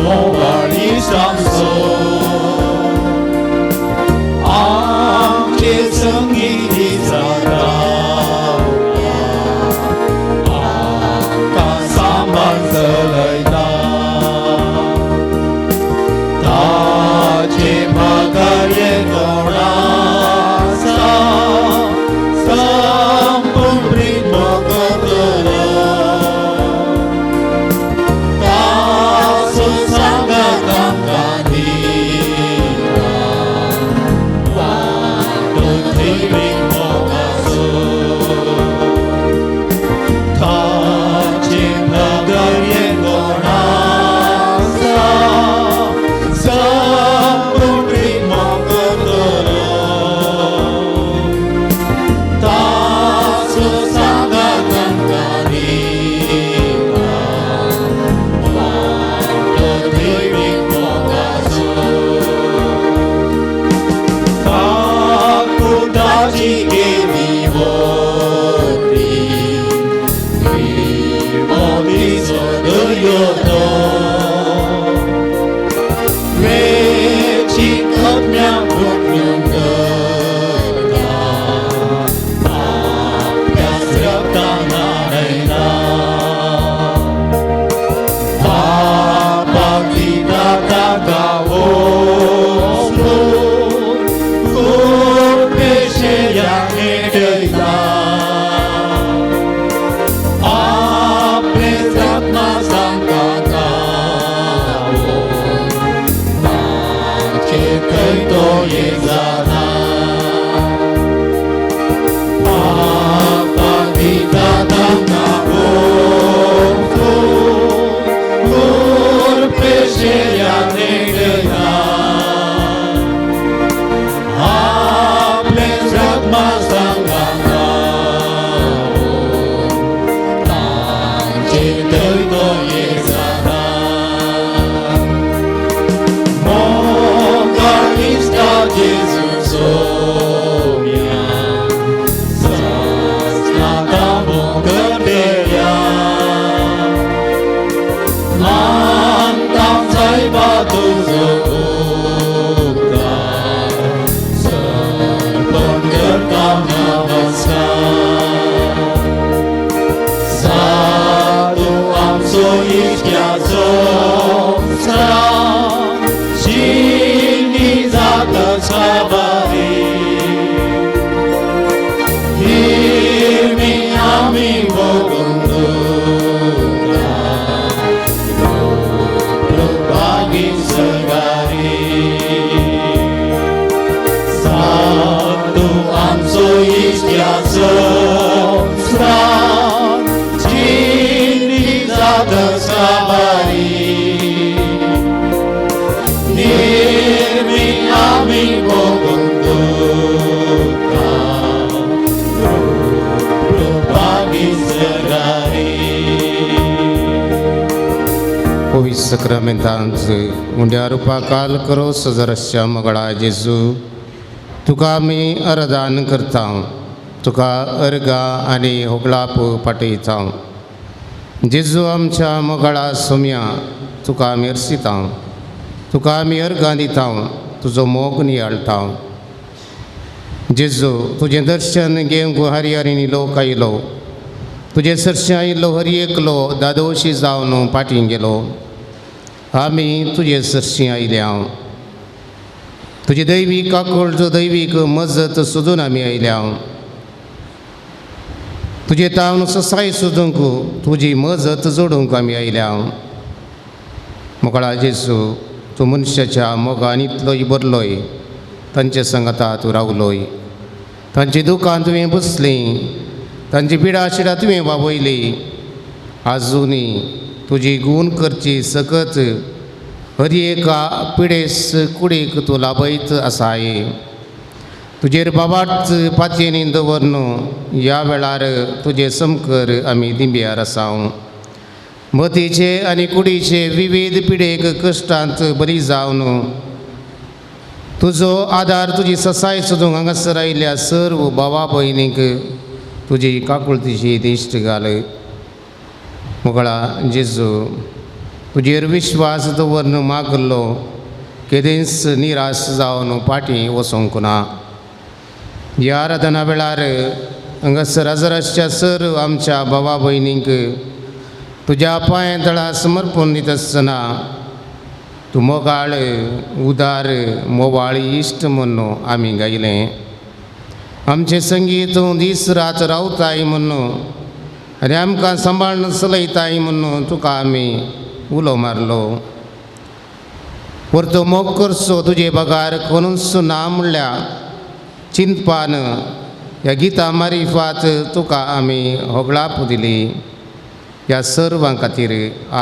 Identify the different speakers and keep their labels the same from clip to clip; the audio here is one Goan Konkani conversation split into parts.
Speaker 1: मोवाळी सांगचो आमचे संगी जाता आमकां सांबाळ चलयता ताचे भागारे कोणाचा संपूर्ण प्रीत करतलो ताचो सांगात आमकां दिता वाटो थंय मोगाचो ताचे भागारे कोणाचा संपूर्ण प्रीत करतलो ताचो सांगात आमकां दिता वाटो थंय मोगाचो काकुळटाची केली वोती मोदीचो दर्यो तो वेची आत्म्या फुटून करता आपल्या रक्तान न्हाणयता बापा दिता ताका वचून कुर्पेशेया नेटयता आपले आत्मा सांगता ताचे थंय तो ये जाता बापा दिता ताका वचून कुर्पेशेया नेटयता आपले आत्मा सांगता ताचे थंय तो ये जाता मोगाळ इश्टा जेजू सोम्या सजनाता मोगरतेल्या मानता सायबा तुजो उपकार सर्पण करता नमस्कार साधू आमचो इश्ट्याचो शिनी जाता साबारी हिरमी आमी भोगून तुका कृपागी सगारी साधू आमचो इश्ट्याचो शिनी जाता साबारी निर्मी आमी भोगून तुका कृपागी सगारी.
Speaker 2: पवित्र सक्रामेंतांत उंड्या रुपा काल करो सजरस्य मगळा जेजू, तुका आमी अर्दान करता, तुका अर्गां आनी होगळाप पाठयता. जेजू आमच्या मोगाळा सोम्या, तुका आमी अर्सिता, तुका आमी अर्गां दिता, तुजो मोग नियाळटा. जेजू, तुजें दर्शन घेवंक हरी लोक आयलो, तुजे सरशी आयिल्लो हर एकलो दादोशी जावन पाटीं गेलो. आमी तुजे सरशी आयल्या, तुजी दैवीक काकूळट, दैवीक मजत सोदून आमी आयल्या. तुजे तावन ससाय सोदूंक, तुजी मजत जोडूंक आमी आयल्या. मोगाळा जेजू, तूं मनशाच्या मोगान इतलोय बरलोय, तांचे सांगाता तूं रावलोय, तांची दुकान तुवें बसलीं, तांची पिडा शिडा तुवें वावयली. आजुनी तुजी गूण करची सकत हर एका पिडेस कुडीक तूं लाभयत आसाय. तुजेर बाबाच पातयेनी दवर ह्या वेळार तुजे समकर आमी दिंब्यार आसा. मतीचे आनी कुडीचे विविध पिडेक कश्टांत बरी जावन तुजो आदार, तुजी ससाय सोदूंक हांगासर आयिल्ल्या सर्व भावा भयणींक तुजी काकुळतीची दिश्ट घाल. मोगळा जेजू. तुजेर विश्वास दवरून मागलो केदेंच निराश जावन फाटीं वचोंक ना. ह्या आराधना वेळार हांगासर हजर सर आमच्या भावा भयणींक तुज्या पांय तळा समर्पण दिता आसतना तूं मोगाळ उदार मोवाळ इश्ट म्हूण आमी गायलें. आमचें संगीत तूं दीस रात रावताय म्हूण आनी आमकां सांबाळून चलयताय म्हूण तुका आमी उलो मारलो. परतो मोग करचो तुजे बगार कोणूच ना म्हणल्या चिंतपान ह्या गिता मारिफात तुका आमी होगळाप दिली. ह्या सर्वां खातीर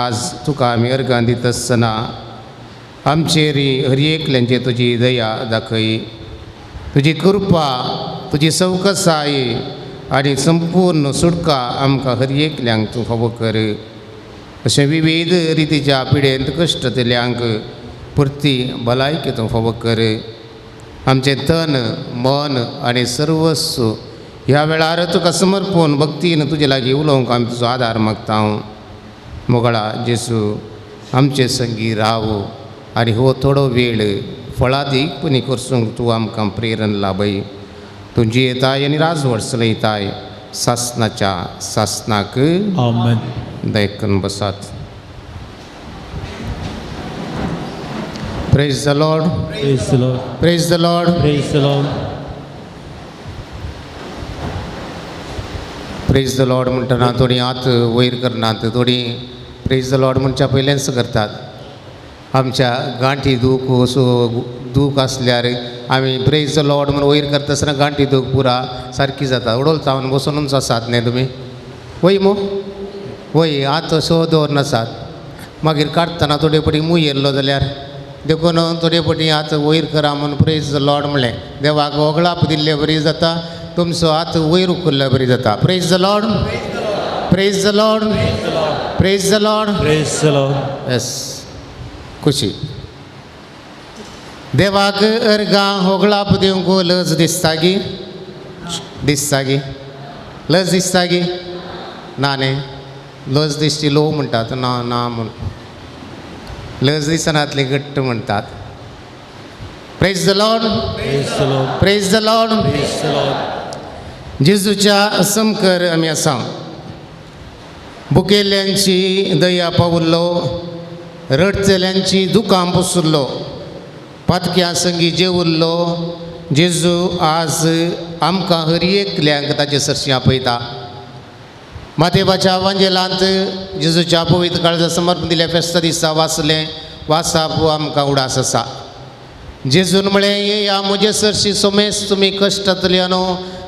Speaker 2: आज तुका आमी अर्गां दिता आसतना आमचेर हर एकल्यांचेर तुजी दया दाखय, तुजी कृपा, तुजी सवकसाय आनी संपूर्ण सुटका आमकां हर एकल्यांक तूं फावो कर. अशें विविध रितीच्या पिडेंत कश्ट दिल्यांक पुरती भलायकी तूं फावो कर. आमचें तन मन आनी सर्वस्व ह्या वेळार तुका समर्पण भक्तीन तुजे लागीं उलोवंक आमी तुजो आदार मागता. मोगळा जेजू आमचे संगी राव आनी हो थोडो वेळ फळादीक पुणी करसूंक तूं आमकां प्रेरण लाभय. तूं जियेताय आनी राजवट चलयताय सासनाच्या सासनाक.
Speaker 1: आमेन.
Speaker 2: दयकन बसात. Praise the Lord.
Speaker 1: Praise the Lord.
Speaker 2: Praise the Lord.
Speaker 1: Praise the Lord.
Speaker 2: Praise the Lord म्हणटना थोडीं हात वयर करनात, थोडीं प्रेज the Lord म्हणच्या पयलेंच करतात. आमच्या गांठी दूख असो दूख आसल्यार आमी प्रेज the Lord म्हूण वयर करता आसतना गांठी दूख पुरा सारकी जाता. उडोल तावन बसोनूच आसात न्ही तुमी, वय मू वय हात असो दवरून आसात. मागीर काडटना थोडे फावटी मूय येयल्लो जाल्यार देखून थोडे फावटी हात वयर करा म्हूण प्रेज the Lord म्हणलें. देवाक वगळाप दिल्ले बरी जाता, तुमचो हात वयर उखल्ले बरी जाता. Praise the Lord. Praise the Lord. Praise the Lord.
Speaker 1: Praise the Lord.
Speaker 2: Yes खुशी देवाक अर्गां होगळाप दिवंक लज दिसता गी, दिसता गी, लज दिसता गी? ना न्ही, लज दिसची लो म्हणटात ना ना म्हूण लज दिसनातली घट्ट म्हणटात. Praise the Lord.
Speaker 1: Praise the Lord.
Speaker 2: Praise the Lord.
Speaker 1: Praise the Lord.
Speaker 2: जेजूच्या Samkar आमी आसा. बुकेल्ल्यांची दया पावल्लो, रडचल्यांची दुकां पुसुल्लो, पातक्या संगी जेवल्लो जेजू आज आमकां हर एकल्यांक ताचे सरशी आपयता. मातेबाच्या वांजेलांत जेजूच्या पवित्र काळजा समर्पण दिल्या फेस्ता दिसा वाचलें वासाप आमकां उडास आसा. जेजून म्हळें, येया म्हजे सरशी सोमेस तुमी कश्टांतल्यान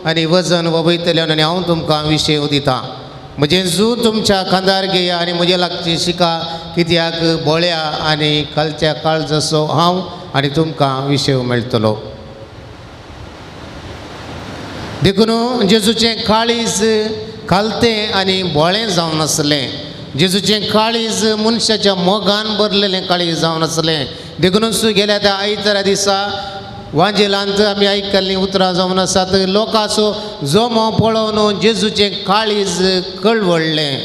Speaker 2: आनी वजन वबयतल्यान आनी हांव तुमकां विशय दितां. म्हजें जू तुमच्या खांदार घेया आनी म्हजे लागची शिका, कित्याक बोळ्या आनी खालच्या काळजाचो हांव आनी तुमकां विशय मेळटलो. देखून जेजूचें काळीज खालतें आनी बोळें जावन आसलें. जेजूचें काळीज मनशाच्या मोगान भरलेलें काळीज जावन आसलें. देखूनच गेल्या त्या आयतारा दिसा वांजेलांत आमी आयकल्लीं उतरां जावन आसात. लोकांचो जमो पळोवन जेजूचें काळीज कळवळ्ळें.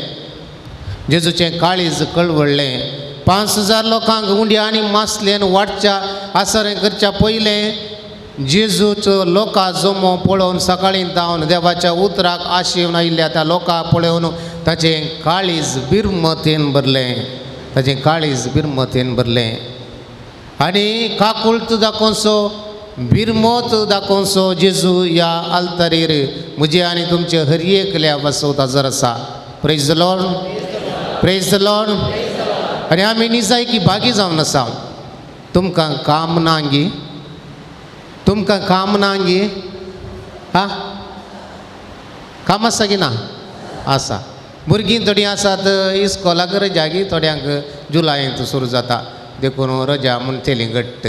Speaker 2: जेजूचें काळीज कळवळ्ळें. 5000 लोकांक उंड्या आनी मासल्यान वाडच्या आसरें करच्या पयलें जेजूचो लोकां जमो पळोवन सकाळीं धांवन देवाच्या उतराक आशेवन आयिल्ल्या त्या लोकांक पळोवन ताचें काळीज बिरमतेन भरलें. ताचें काळीज बिरमतेन भरलें आनी काकुळत दाखोवचो बिरमत दाखोवचो जेजू ह्या आल्तारीर म्हजे आनी तुमचे हर एकल्या बसवता जर आसा. Praise the Lord. Praise the Lord. आनी आमी निजायकी भागी जावन आसा. तुमकां काम ना गी, तुमकां काम ना गी? हा काम आसा की ना? आसा. भुरगीं थोडीं आसात इस्कोलाक रजा गी, थोड्यांक जुलायंत सुरू जाता देखून रजा म्हूण तेली घट्ट.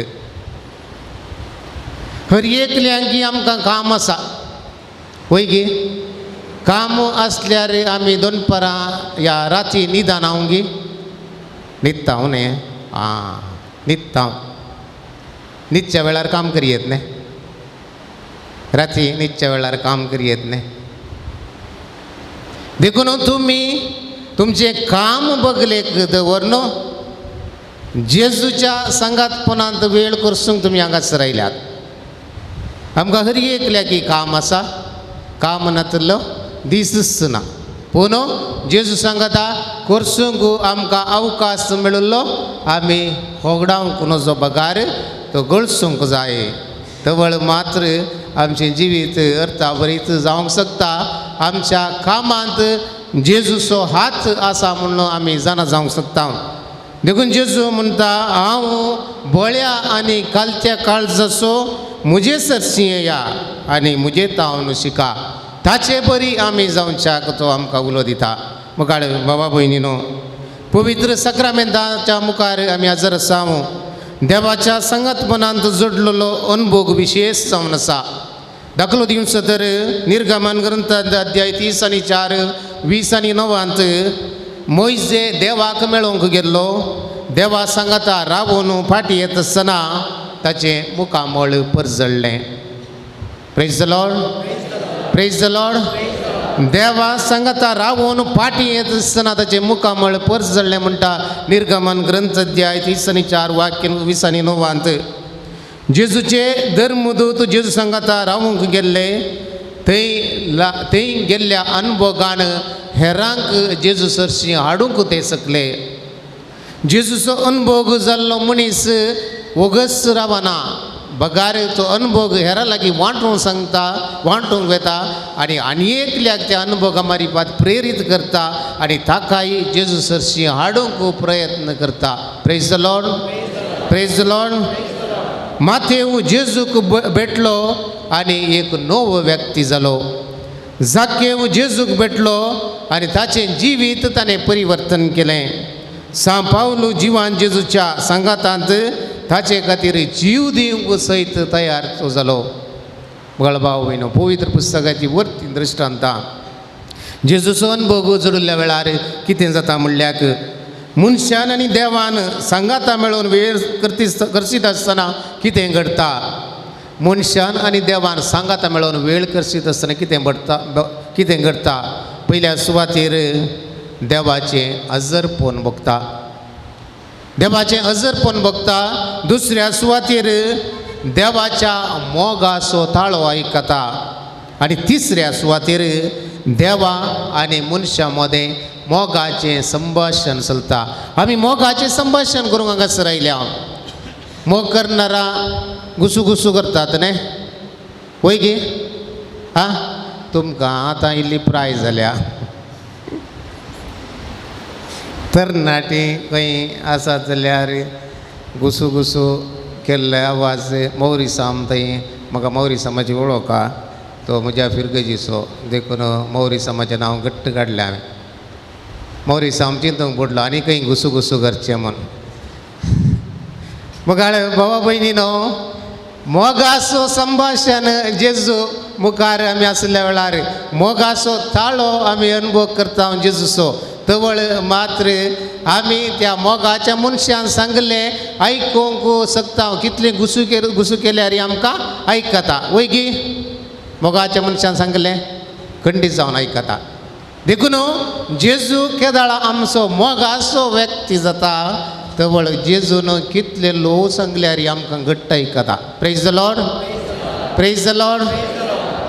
Speaker 2: हर एकल्यांक आमकां काम आसा वय गी? काम आसल्यार आमी दनपरां या राती न्हिदना हांव गी? न्हिदता हांव न्ही? आं न्हिदता हांव. न्हिदच्या वेळार काम करी येत न्ही, राती न्हिदच्या वेळार काम करी येत न्ही. देखून तुमी तुमचें काम बगलेक दवर न्हू. जेजूच्या सांगातपणांत वेळ करसूंक तुमी हांगासर आयल्यात. आमकां हर एकल्याक काम आसा, काम नातलो दीसच ना, पूण जेजू सांगाता करसूंक आमकां अवकाश मेळिल्लो आमी होगडावंक नजो बगार तो गळसूंक जाय. तवळ मात्र आमचें जिवीत अर्थाभरीत जावंक शकता. आमच्या कामांत जेजूचो हात आसा म्हणून आमी जाणा जावंक शकता. देखून जेजू म्हणटा, हांव बळ्या आनी कालत्या काळजाचो, म्हजे सरशी या आनी म्हजे तावन शिका. ताचे बरी आमी जावच्याक तो आमकां उलो दिता. मुखार बाबा भयणीनो, पवित्र साक्रामेंताच्या मुखार आमी हजर आसा. देवाच्या संगतपणांत जोडलेलो अनभोग विशेष जावन आसा. दाखलो दिवचो तर निर्गमन ग्रंथांत अध्याय 30 आनी 4, 20 आनी 9 मोयजे देवाक मेळोवंक गेल्लो. देवा सांगाता रावून फाटी येत आसतना ताचें मुखामळ परजळ्ळें. Praise the Lord, praise the Lord. देवा सांगाता रावून फाटी येत आसतना ताचें मुखामळ परजळ्ळें म्हणटा निर्गमन ग्रंथ अध्याय 30 आनी 4 वाक्य 20 आनी 9. जेजूचे धर्मदूत जेजू सांगाता रावूंक गेल्ले, थंय गेल्ल्या अनुभोगान हेरांक जेजू सरशी हाडूंक ते सकले. जेजूचो अनुभोग जाल्लो मनीस वोगस रावना, बगार तो अनुभोग हेरा लागीं वांटूंक सांगता, वांटूंक वेता आनी आनी एकल्याक त्या अनुभोगा मारिपात प्रेरीत करता आनी ताकाय जेजू सरशी हाडूंक प्रयत्न करता. Praise the Lord, praise the Lord. Matthew जेजूक भेटलो आनी एक नवो व्यक्ती जालो. जाकेव जेजूक भेटलो आनी ताचें जिवीत ताणें परिवर्तन केलें. सां पावलू जिवान जेजूच्या सांगातांत ताचे खातीर जीव दिवंक सयत तयार तो जालो. गळबाव वयनो पवित्र पुस्तकाची वरती दृश्टांतां जेजूचो अनुभव जोडिल्ल्या वेळार कितें जाता म्हणल्याक मनशान आनी देवान सांगाता मेळोवन वेळ करसीत आसतना कितें घडटा. मनशान आनी देवान सांगाता मेळोवन वेळ करसीत आसतना कितें घडटा, कितें घडटा. पयल्या सुवातेर देवाचें अजरपण भोगता, देवाचें अजरपण भोगता. दुसऱ्या सुवातेर देवाच्या मोगाचो ताळो आयकता आनी तिसऱ्या सुवातेर देवा आनी मनशां मदें मोगाचें संभाशण चलता. आमी मोगाचें संभाशण करूंक हांगासर आयल्या. मोग करणारा गुसू गुसू करतात न्ही, वय गे आं, तुमकां आतां इल्ली प्राय जाल्या. तरणाटी खंय आसात जाल्यार गुसू गुसू केल्ले आवाज मौरिसाम थंय म्हाका मौरिसामाची वळख आहा, तो म्हज्या फिरगजीचो, देखून मौरिसामाचें नांव घट्ट काडलें हांवें. मौरिसाम चिंतूंक पडलो आनी खंय गुसू गुसू करचें म्हूण. मुखार बाबा भयणीनो, मोगाचो संभाशण जेजू मुखार आमी आसल्या वेळार मोगाचो ताळो आमी अनुभव करता जेजूचो. तवळ मात्र आमी त्या मोगाच्या मनशान सांगलें आयकूंक शकता. कितलें गुसू केल्यार आमकां आयकता वय गी, मोगाच्या मनशान सांगलें खंडीत जावन आयकता. देखून जेजू केदाळा आमचो मोगाचो व्यक्ती जाता. तवळ जेजून कितले लोक सांगल्यार आमकां घट्ट आयकता. Praise the Lord, praise the Lord.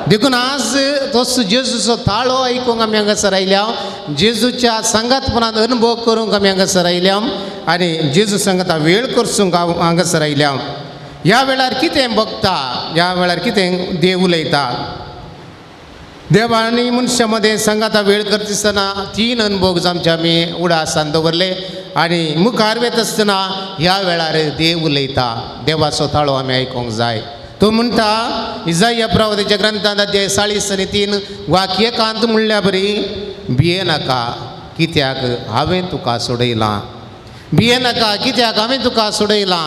Speaker 2: देखून आज तसो जेजूचो ताळो आयकूंक आमी हांगासर आयल्या, जेजूच्या सांगातपणांत अनुभव करूंक आमी हांगासर आयल्या आनी जेजू सांगाता वेळ करसूंक हांगासर आयल्या. ह्या वेळार कितें बगता, ह्या वेळार कितें देव उलयता. देवा आनी मनशां मदें सांगाता वेळ करता आसतना 3 अनुभव आमचे आमी उडासान दवरले आनी मुखार वता आसतना ह्या वेळार देव उलयता. देवाचो ताळो आमी आयकूंक जाय. तो म्हणटा इजाया प्रवादाच्या ग्रंथांत अध्याय 40 आनी 3 वाक्य एकांत म्हणल्या बरी, भिये नाका कित्याक हांवें तुका सोडयलां, भिये नाका कित्याक हांवें तुका सोडयलां.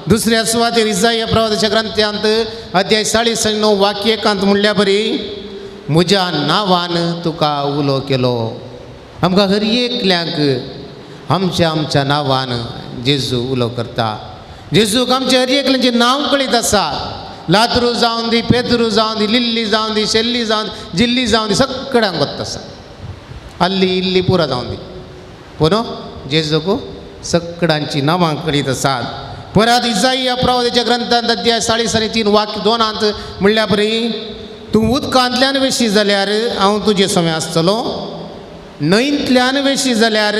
Speaker 2: दुसऱ्या सुवातेर इजाया प्रवादाच्या ग्रंथांत अध्याय 40 आनी 9 वाक्य एकांत म्हणल्या बरी, म्हज्या नांवान तुका उलो केलो. आमकां हर एकल्यांक आमच्या आमच्या नांवान जेजू उलो करता. जेजूक आमच्या हर एकल्याचें नांव कळीत आसा. लाद्रू जावन दी, पेद्रू जावन दी, लिल्ली जावन दी, शेल्ली जावन दी, जिल्ली जावन दी, सगळ्यांक वता आसा. आल्ली इल्ली पुरा जावन दी, पूण जेजूक सगळ्यांची नांवां कळीत आसात. परत इजाइया प्रवादाच्या ग्रंथांत अध्याय 40 आनी 3 वाक्य 2 म्हणल्या परी तूं उदकांतल्यान वेशी जाल्यार हांव तुजे समें आसतलो, न्हंयंतल्यान वेशी जाल्यार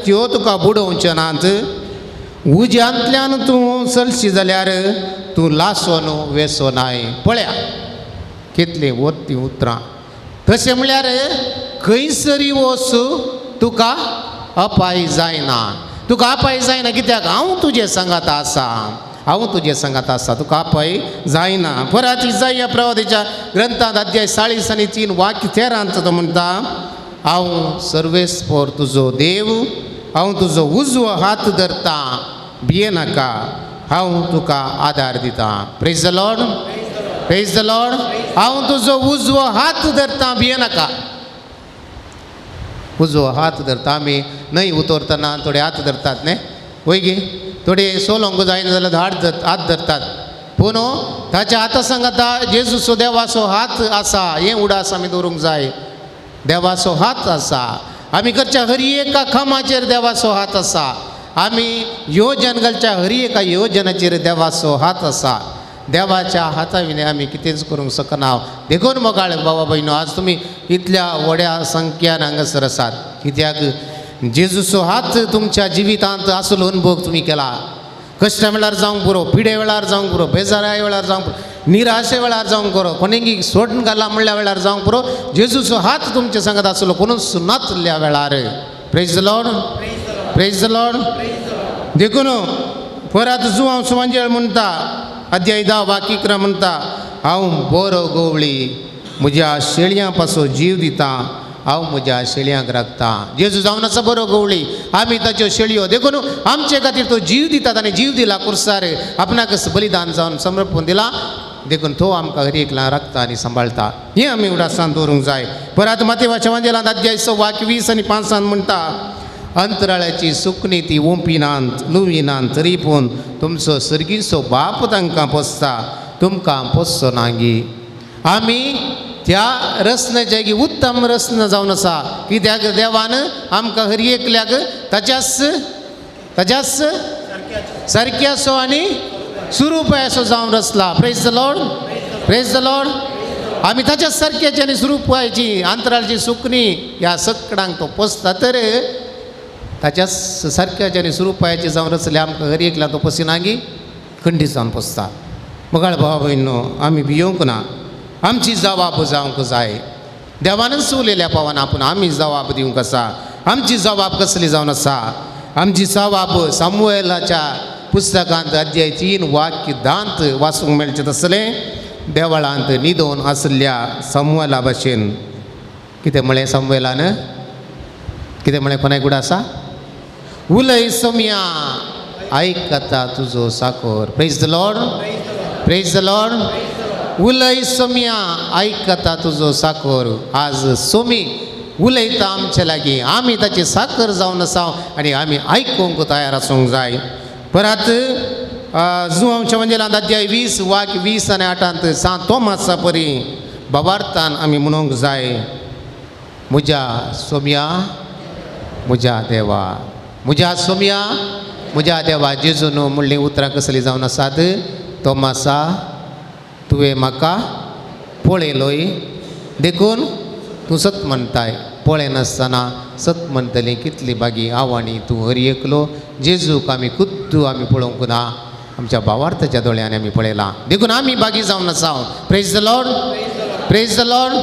Speaker 2: त्यो तुका बुडोवच्यो नात, उज्यांतल्यान तूं चलशी जाल्यार तूं लासोन वेसो नाय. पळया कितलीं वरतीं उतरां. तशें म्हणल्यार खंयसरी वच तुका अपाय जायना, तुका अपाय जायना कित्याक हांव तुजे सांगात आसा, हांव तुजे सांगात आसा, तुका अपाय जायना. परत इजाइया प्रवादाच्या ग्रंथांत अध्याय 40 आनी 3 वाक्य 13 तो म्हणटा हांव सर्वेस्पोर तुजो देव, हांव तुजो उजवो हात धरता, भियेनाका, हांव तुका आदार दिता. Praise the Lord, praise the Lord. हांव तुजो उजवो हात धरता, भियेनाका. उजवो हात धरता. आमी न्हंय उतरतना थोडे हात धरतात न्ही, वय गे, थोडे सोलोंक जायना जाल्यार हात धरतात, पूण ताच्या हाता सांगता जेजूचो देवाचो हात आसा, हें उडास आमी दवरूंक जाय. देवाचो हात आसा आमी करच्या हर एका कामाचेर देवाचो हात आसा, आमी योजन घालच्या हर एका योजनाचेर देवाचो हात आसा. देवाच्या हाता विणे आमी कितेंच करूंक शकना. देखून मोगाळ बाबा भयणो आज तुमी इतल्या व्हड्या संख्यान हांगासर आसात कित्याक जेजूचो हात तुमच्या जिवितांत आसलो अनुभव तुमी केला. कश्टा वेळार जावंक पुरो, पिडे वेळार जावंक पुरो, बेजाराय वेळार जावंक पुरो, निराशे वेळार जावंक पुरो, कोणेंगी सोडून घाला म्हणल्या वेळार जावंक पुरो, जेजूचो हात तुमच्या सांगत आसलो कोणूच नातल्या वेळार. Praise the Lord, praise the Lord. देखून परत जुवांव सुवांजेळ म्हणटा अध्याय 10 वाक्य 11 म्हणटा हांव बरो गवळी म्हज्या शेळयां पासून जीव दिता, हांव म्हज्या शेळयांक राखता. जेजू जावन आसा बरो गवळी, आमी ताच्यो शेळयो, देखून आमचे खातीर तो जीव दितात आनी जीव दिला कुर्सार, आपणाक बलिदान जावन समर्पण दिला, देखून तो आमकां हर एकला राखता आनी सांबाळटा. हें आमी उडासान दवरूंक जाय. परत मातेवाच्या वांजेलांत अध्याय 6 वाक्य 20 आनी 5 म्हणटा अंतराळाची सुकणी ती ओंपिनात लुविनात तरी पूण तुमचो सर्गीचो बाप तांकां पोसता, तुमकां पोसचो ना गी. आमी त्या रसनाच्या की उत्तम रसना जावन आसा कित्याक देवान आमकां हर एकल्याक ताच्याच ताच्याच सारक्याचो आनी सुरुपायाचो जावन रचला. Praise the Lord, praise the Lord. आमी ताच्या सारक्याची आनी सुरुपायाची अंतराळची सुकणी ह्या सगळ्यांक तो पोसता, तर ताच्या सारक्याची आनी सुरुपायाची जावन रचले आमकां हर एकल्या तो पोसिना गी, खंडीत जावन पोसता. मोगाळ भावा भयणो आमी भियोवंक ना, आमची जवाब जावंक जाय. देवानच उलयल्या पावना पूण आमी जवाब दिवंक आसा. आमची जवाब कसली जावन आसा? आमची जवाब सामुएलाच्या पुस्तकांत अध्याय 3 वाक्य 10 वाचूंक मेळचें तसलें देवळांत न्हिदोवन आशिल्ल्या सामुएला भाशेन. कितें म्हळें सामुएलान? कितें म्हळें? कोणाक गुड आसा? उलय सोम्या आयकता तुजो Sakore. Praise the Lord, praise the Lord. उलय सोम्या आयकता तुजो साकोर. आज सोमी उलयता आमचे लागीं, आमी ताची साकर जावन आसा आनी आमी आयकूंक तयार आसूंक जाय. परत जुवांच्या वंजेलांत अध्याय 20 वाक्य 20 आनी 8 सांत तोमासा परी बाबार्थान आमी म्हणूंक जाय म्हज्या सोम्या म्हज्या देवा, म्हज्या सोम्या म्हज्या देवा. जेजून म्हणलीं उतरां कसलीं जावन आसात? तोमासा तुवें म्हाका पळयलोय देखून तूं सत म्हणटाय, पळयनासतना सत म्हणटली कितली बागी आव्हानी तूं हर एकलो. जेजूक आमी खुद्दू आमी पळोवंक ना, आमच्या भावार्थाच्या दोळ्यांनी आमी पळयलां, देखून आमी बागी जावन आसा. Praise the Lord, praise the Lord,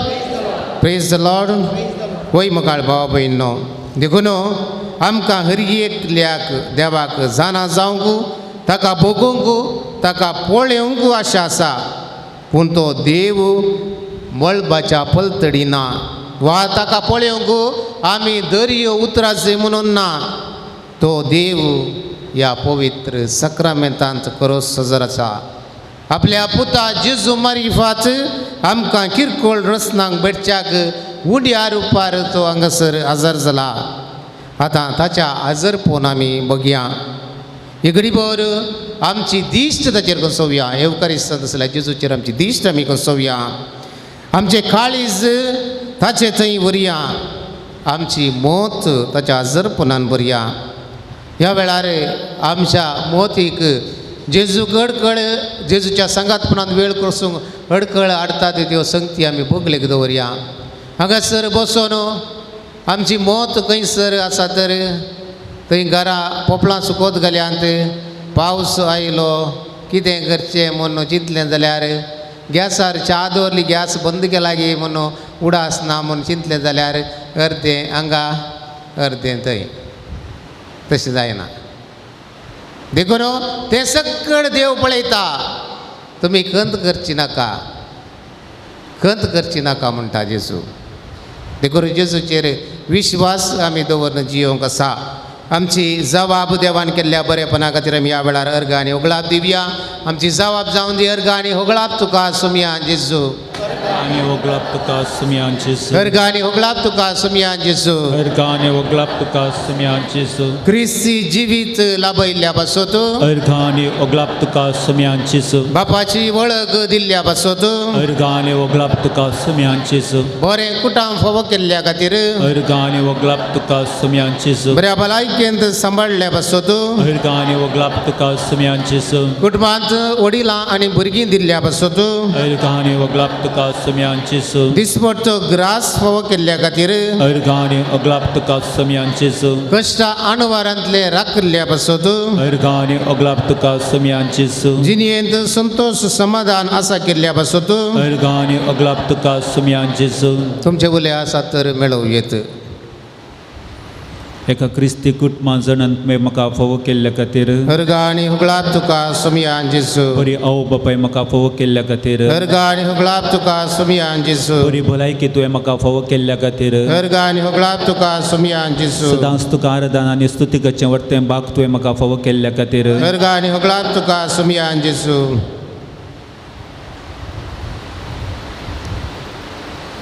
Speaker 2: praise the Lord. वय मोगाळ भावा भयणो, देखून आमकां हर एकल्याक देवाक जाणा जावंक, ताका भोगूंक, ताका पळोवंक आशा आसा, पूण तो देव मळबाच्या पलतडी ना वा ताका पळोवंक आमी दर्यो उतराचे म्हणून ना. तो देव ह्या पवित्र सक्रामेंतांत करोस सजर आसा. आपल्या पुता जेजू मारिफात आमकां किरकोळ रचनांक भेटच्याक उंड्या रुपार तो हांगासर हजर जाला. आतां ताच्या आजरपोन आमी बघया, इगडीभर आमची दिश्ट ताचेर कसोवया. येवकारिस्तांत आसल्या जेजूचेर आमची दिश्ट आमी कसोवया, आमचें काळीज ताचे थंय व्हरया, आमची मत ताच्या आजरपणान भरया. ह्या वेळार आमच्या मोतीक जेजूक अडकळ, जेजूच्या सांगातपणान वेळ कसूंक अडकळ हाडटा त्यो संगती आमी बगलेक दवरया. हांगासर बसोन आमची मोत खंयसर आसा तर थंय घरा पोपलां सुकोत घाल्यांत, पावस आयलो कितें करचें म्हूण चिंतलें जाल्यार गॅसार च्या दवरली, गॅस बंद केला गे म्हूण उडास ना म्हूण चिंतलें जाल्यार अर्दें हांगा अर्दें थंय, तशें जायना. देखून तें सगळें देव पळयता, तुमी खंत करची नाका, खंत करची नाका म्हणटा जेजू. देखून जेजूचेर विश्वास आमी दवरून जियोंक आसा. आमची जवाब देवान केल्ल्या बरेपणा खातीर आमी ह्या वेळार अर्घ आनी होगळाप दिवया. आमची जवाब जावन दी अर्घ आनी होगळाप तुका सुमया जेजू.
Speaker 1: आनी होगळाप तुका सुमया जेजू.
Speaker 2: अर्घ आनी होगळाप तुका सुमया जेजू.
Speaker 1: अर्घ आनी होगळाप तुका सुमया जेजू.
Speaker 2: क्रिस्ती जिवीत लाभयल्ल्या पासत
Speaker 1: अर्घ आनी होगळाप तुका सुमया जेजू.
Speaker 2: बापाची वळख दिल्ल्या पासत
Speaker 1: अर्घ आनी होगळाप तुका सुमया जेजू.
Speaker 2: बरें कुटाम फावो केल्ल्या खातीर
Speaker 1: अर्घ आनी होगळाप तुका सुमया जेजू.
Speaker 2: बऱ्या भलायकेंत सांबाळ्ळ्या पासत
Speaker 1: अर्घ आनी होगळाप तुका सुमया जेजू.
Speaker 2: कुटुंबांत वडिलां आनी भुरगीं दिल्ल्या पासत
Speaker 1: अर्घ आनी होगळाप तुका सुमया जेजू.
Speaker 2: दिसपट्टो ग्रास फावो केल्ल्या खातीर
Speaker 1: अर्घ आनी होगळाप तुका सुमया जेजू.
Speaker 2: कश्ट आणवारांतले राखिल्ल्या पासत
Speaker 1: अर्घ आनी होगळाप तुका सुमया जेजू.
Speaker 2: जिणेंत संतोष समाधान आसा केल्ल्या पासत
Speaker 1: अर्घ आनी होगळाप तुका सुमया जेजू.
Speaker 2: तुमचे उले आसा तर मेळोवं येत.
Speaker 1: एका क्रिस्ती कुटुंबां जणांत तुवें म्हाका फावो केल्ल्या खातीर
Speaker 2: अर्घ आनी होगळाप तुका सुमया जेजू.
Speaker 1: बरी आवय बापाय म्हाका फावो केल्ल्या खातीर
Speaker 2: अर्घ आनी होगळाप तुका सुमया जेजू.
Speaker 1: बरी भलायकी तुवें म्हाका फावो केल्ल्या खातीर
Speaker 2: अर्घ आनी होगळाप तुका सुमया जेजू.
Speaker 1: सदांच तुका आराधना आनी स्तुती करचें वर्तें बाग तुवें म्हाका फावो केल्ल्या खातीर
Speaker 2: अर्घ आनी होगळाप तुका सुमया जेजू.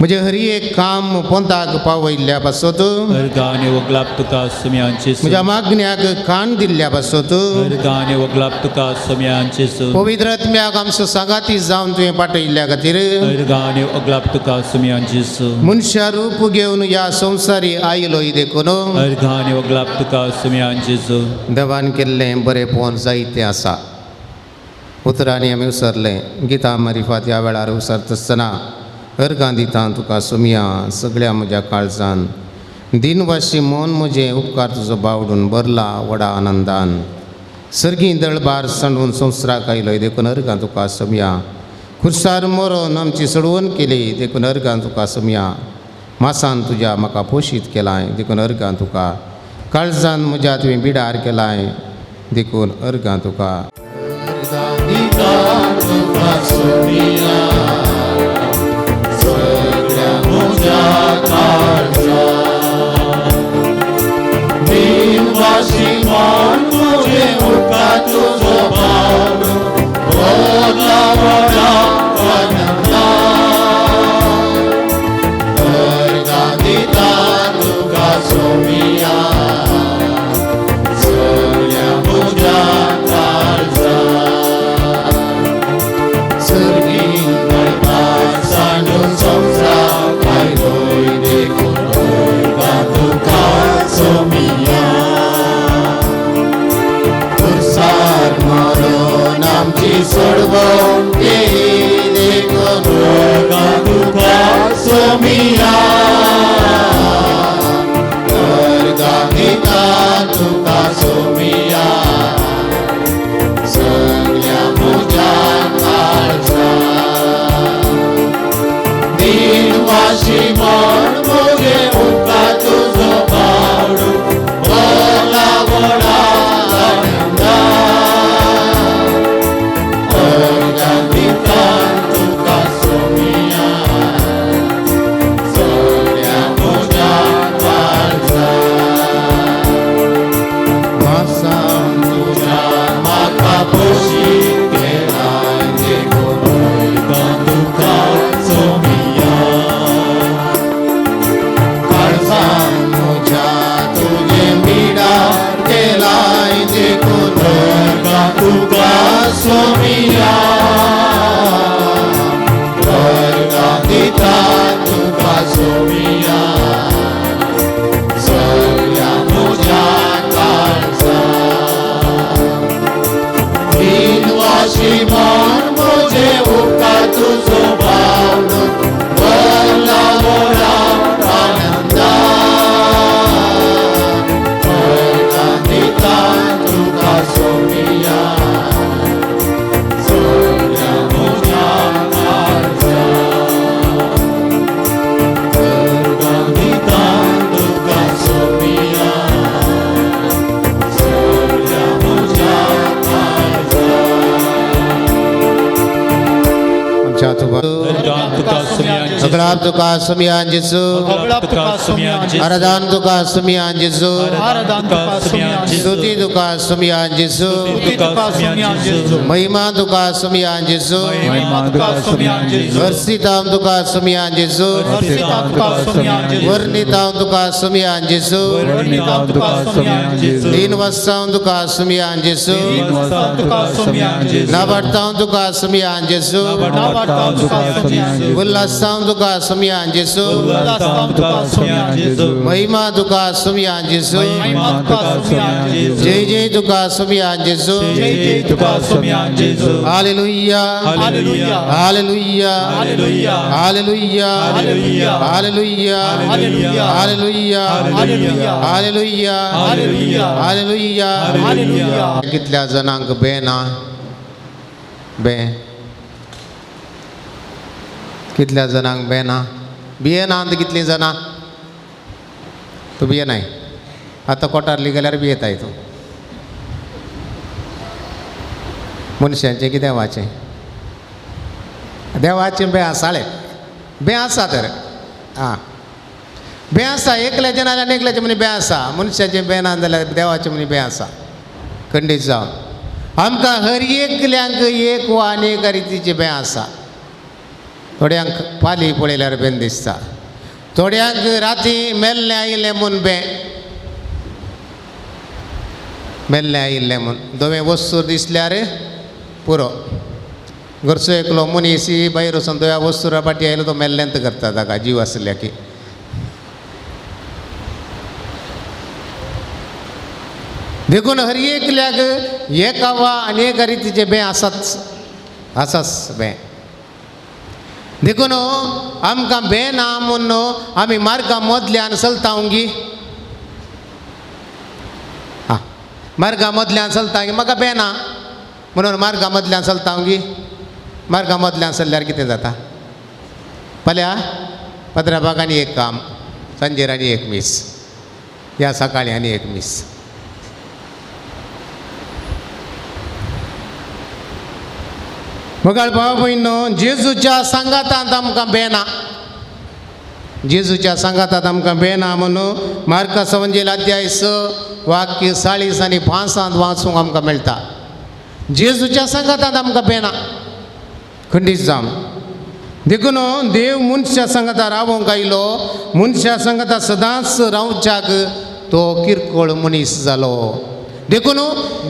Speaker 2: म्हजें हरी एक काम पोंताक पावयल्ल्या पासत
Speaker 1: अर्घ आनी होगळाप तुका सुमया जेजू.
Speaker 2: म्हज्या मागण्याक कान दिल्ल्या पासत
Speaker 1: अर्घ आनी होगळाप तुका सुमया जेजू.
Speaker 2: पवित्र आत्म्याक आमचो सांगाती जावन तुवें पाठयल्ल्या खातीर
Speaker 1: अर्घ आनी होगळाप तुका सुमया जेजू.
Speaker 2: मनशा रूप घेवन ह्या संवसारी आयलोय देखून
Speaker 1: अर्घ आनी होगळाप तुका सुमया जेजू.
Speaker 2: देवान केल्लें बरेपण जायतें आसा. उतरांनी आमी उसरलें गितां मारिफात ह्या वेळार उसरता आसतना अर्गां दिता तुका सुमया सगळ्या म्हज्या काळजान. दिनवाशी मन म्हजें उपकार तुजो बावडून भरला व्हडा आनंदान. सर्गीं दळबार सांडून संवसाराक आयलोय देखून अर्गां तुका सुमया. खुर्सार मरोन आमची सोडवण केली देखून अर्गां तुका सुमया. मासान तुज्या म्हाका पोशीत केलाय देखून अर्गां तुका. काळजान म्हज्या तुवें बिडार केलाय देखून अर्गां तुका.
Speaker 3: Somiya, सगळ्या म्हज्या काळजान.
Speaker 2: सगळाप तुका सुमयान जेजू, आराधन तुका सुमयान जेजू, स्तुती तुका सुमयान जेजू, महिमा तुका सुमयान जेजू, वर्षितां तुका सुमयान जेजू, वर्णितां तुका सुमयान जेजू, दीनवस्तां तुका सुमयान जेजू, नाबाडतां तुका सुमयान जेजू, उल्हासां तुका सुमयान जेजू, महिमा तुका सुमयान जेजू, जय जय तुका सुमयान जेजू। Hallelujah, hallelujah, hallelujah, hallelujah, hallelujah, hallelujah, hallelujah. कितल्या जणांक बे ना बे, कितल्या जणांक बे ना, बिये ना कितलीं जाणां? तूं बिये नाय, आतां कोटारली गेल्यार बियेताय तूं। मनशांचें की देवाचें? देवाचें बें आसालें, बें आसा तर आं बें आसा, एकल्याचें ना जाल्यार एकल्याचें म्हणी बें आसा, मनशाचें बें ना जाल्यार देवाचें म्हणी बें आसा। खंडीत जावन आमकां हर एकल्यांक एक वा अनेक रितीचें बें आसा। थोड्यांक पाली पळयल्यार बेन दिसता, थोड्यांक राती मेल्लें आयिल्लें म्हूण बें, मेल्लें आयिल्लें म्हूण धवें वस्तू दिसल्यार पुरो, घरचो एकलो मनीस भायर वचून धव्या वस्तुरा फाटी आयलो तो मेल्लेंत करता ताका जीव आसल्या की। देखून हर एकल्याक एका वा अनेक रितीचें बें आसाच, आसाच बें। देखून आमकां बें ना म्हूण आमी मार्गा मदल्यान चलता गी, आं मार्गा मदल्यान चलता गी, म्हाका बें ना म्हणून मार्गा मदल्यान चलता गी। मार्गा मदल्यान चल्ल्यार कितें जाता? फाल्यां पदराबाग आनी एक काम, सांजेर आनी एक मीस, ह्या सकाळीं आनी एक मीस। मगाळ भाव भयणो, जेजूच्या सांगातांत आमकां बें ना, जेजूच्या सांगातांत आमकां बें ना म्हणून मार्का सवंजेल अध्याय 6 वाक्य 40 आनी 5 वाचूंक आमकां मेळटा। जेजूच्या सांगातांत आमकां बें ना, खंडीत जावन। देखून देव मनशा सांगाता रावोंक आयलो, मनशा सांगाता सदांच रावच्याक तो किरकोळ मनीस जालो। देखून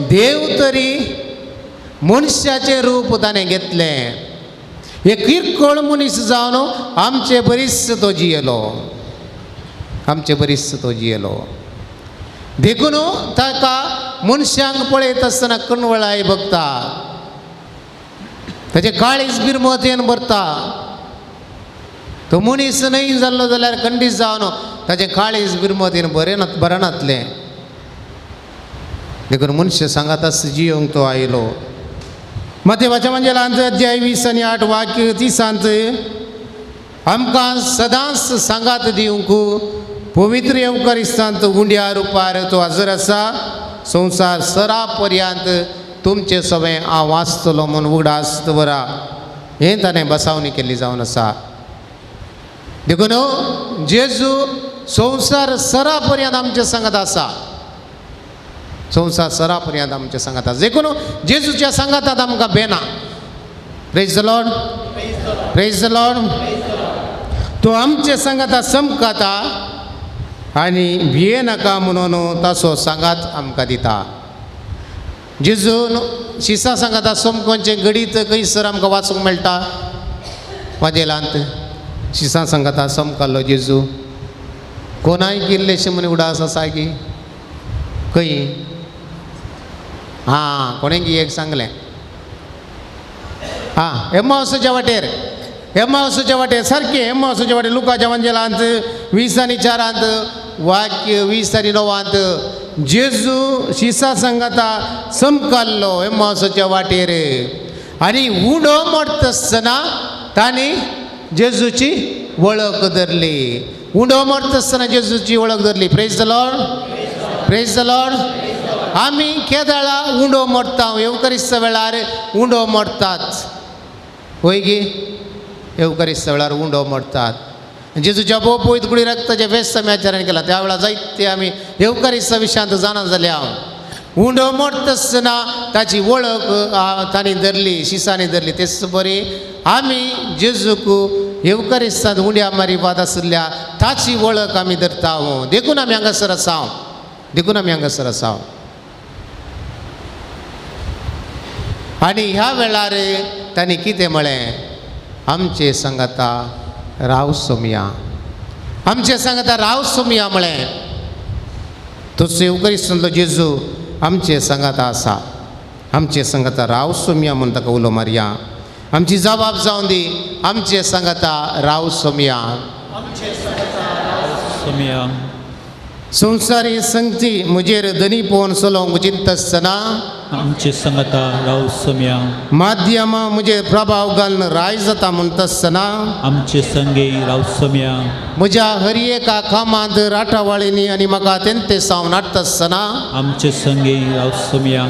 Speaker 2: देव तरी मनशाचें रूप ताणें घेतलें, हे किरकोळ मनीस जावन आमचे बरीच तो जियेलो, आमचे बरीच तो जियेलो। देखून ताका मनशांक पळयत आसतना कणवळाय बघता, ताचें काळीज बिरमतेन भरता। तो मनीस न्हय जाल्लो जाल्यार खंडीत जावन ताचें काळीज बिरमतेन बरें बरनातलें। देखून मनशां सांगाताच जियोंक तो आयलो। मतेवाच्या मंजेलांत अध्याय 20 आनी 8 वाक्य 30 आमकां सदांच सांगात दिवंक पवित्र येवकारिस्तांत उंड्या रुपार तो हजर आसा। संवसार सरा पर्यंत तुमचें सगळें हांव वाचतलो म्हूण उगडास दवरा, हें ताणें बसावणी केल्ली जावन आसा। देखून जेजू संवसार सरा पर्यंत आमचे सांगात आसा, संवसार सरा पर्यंत आमच्या सांगात आसा। देखून जेजूच्या सांगातांत आमकां बेना। Praise the Lord, praise the Lord. तो आमचे सांगाता समकाता आनी भिये नाका म्हणून ताचो सांगात आमकां दिता। जेजून शिसा सांगाता समकोनचें घडीत खंयसर आमकां वाचूंक मेळटा? वाजेलांत शिसा सांगाता समकालो जेजू कोणाय किल्लेशें म्हूण उडास आसा की खंय? आं कोणें एक सांगलें, आं एम्मावसाच्या वाटेर, एम्मावसाच्या वाटेर सारकें एम्मावसाच्या वाटेर लुकाच्या वंजेलांत 20 आनी 4 वाक्य 20 आनी 9 जेजू शिसा सांगाता समकाल्लो एम्मावसाच्या वाटेर आनी उडो मोडटा आसतना तांणी जेजूची वळख धरली। उडो मोडटा आसतना जेजूची वळख धरली। Praise the Lord, praise the Lord. आमी केदळा उंडो मोडटा, येवकरिस्ता वेळार उंडो मोडटात, वय गी? येवकारिस्ता वेळार उंडो मोडटात. जेजूच्या बोपोयत कुडी रक्ताचें फेस्त आमी आचरण केलां. त्या वेळार जायते आमी येवकारिस्ता विशयांत जाणा जाल्या. उंडो मोडटा आसतना ताची वळख तांणी धरली, शिसांनी धरली. तेच बरी आमी जेजूक येवकारिस्तांत उंड्या मारिपात आशिल्ल्या ताची वळख आमी धरता. देखून आमी हांगासर आसा, देखून आमी हांगासर आसा. आनी ह्या वेळार तांणी कितें म्हळें, आमचे सांगाता राव सोमया, आमचे सांगाता राव सोमया म्हळें. तसो येवकारिस्तांतलो जेजू आमचे सांगाता आसा, आमचे सांगाता राव सोमया म्हूण ताका उलो मारया. आमची जबाब जावन दी, आमचे सांगाता राव सोमया.
Speaker 1: सोमया.
Speaker 2: संवसारी संगती म्हजेर धनी पळोवन चलोवंक चिंततना,
Speaker 1: आमचे सांगाता राव सोमया.
Speaker 2: माध्यमां म्हजेर प्रभाव घालून राय जाता म्हणटासतना,
Speaker 1: आमचे संगे राव सोमया.
Speaker 2: म्हज्या हर एका कामांत राटावळींनी आनी म्हाका तेंते सावन हाडटासतना,
Speaker 1: आमचे संगे राव सोमया.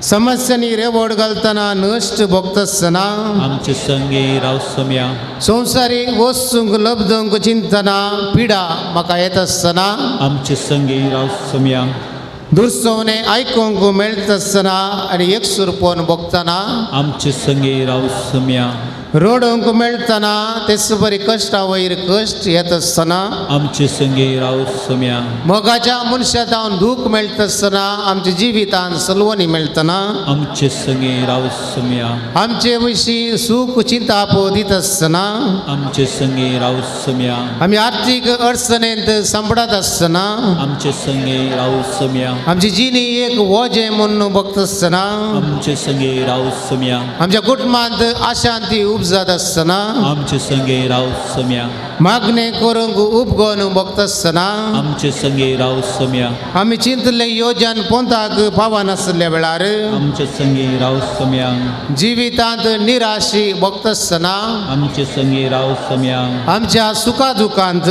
Speaker 2: समस्यांनी रेवड घालतना नश्ट भोगतासतना,
Speaker 1: आमचे संगे राव सोमया.
Speaker 2: संवसारीक वस्तूंक लब्धूंक चिंतना पिडा म्हाका येत आसतना,
Speaker 1: आमचे संगे राव सोमया.
Speaker 2: दुर्सवणें आयकूंक मेळटा आसतना आनी एकसूरपण भोगतना,
Speaker 1: आमचे संगे राव सोमया.
Speaker 2: रडूंक मेळटना तेच बरी कश्टा वयर कश्ट येत आसतना,
Speaker 1: आमचे संगे राव सोमया.
Speaker 2: मोगाच्या मनशा जावन दूख मेळटा आसतना आमच्या जिवितान सलवणी मेळटना,
Speaker 1: आमचे संगे राव सोमया.
Speaker 2: आमचे विशीं सूख चिंताप दित आसतना,
Speaker 1: आमचे संगे राव सोमया.
Speaker 2: आमी आर्थीक अडचणेंत सांपडत आसतना,
Speaker 1: आमचे संगे राव सोमया.
Speaker 2: आमची जिणी एक वजें म्हूण भोगता आसतना,
Speaker 1: आमचे संगे राव सोमया.
Speaker 2: आमच्या कुटुंबांत अशांती उपजात आसतना,
Speaker 1: आमचे संगे राव सोमया.
Speaker 2: मागणें करूंक उपगोन भोगता आसतना,
Speaker 1: आमचे संगे राव सोमया.
Speaker 2: आमी चिंतले योजन पोंताक पावनासल्या वेळार,
Speaker 1: आमचे संगे राव सोमया.
Speaker 2: जिवितांत निराशी भोगता आसतना,
Speaker 1: आमचे संगे राव सोमया.
Speaker 2: आमच्या सुखा दुखांत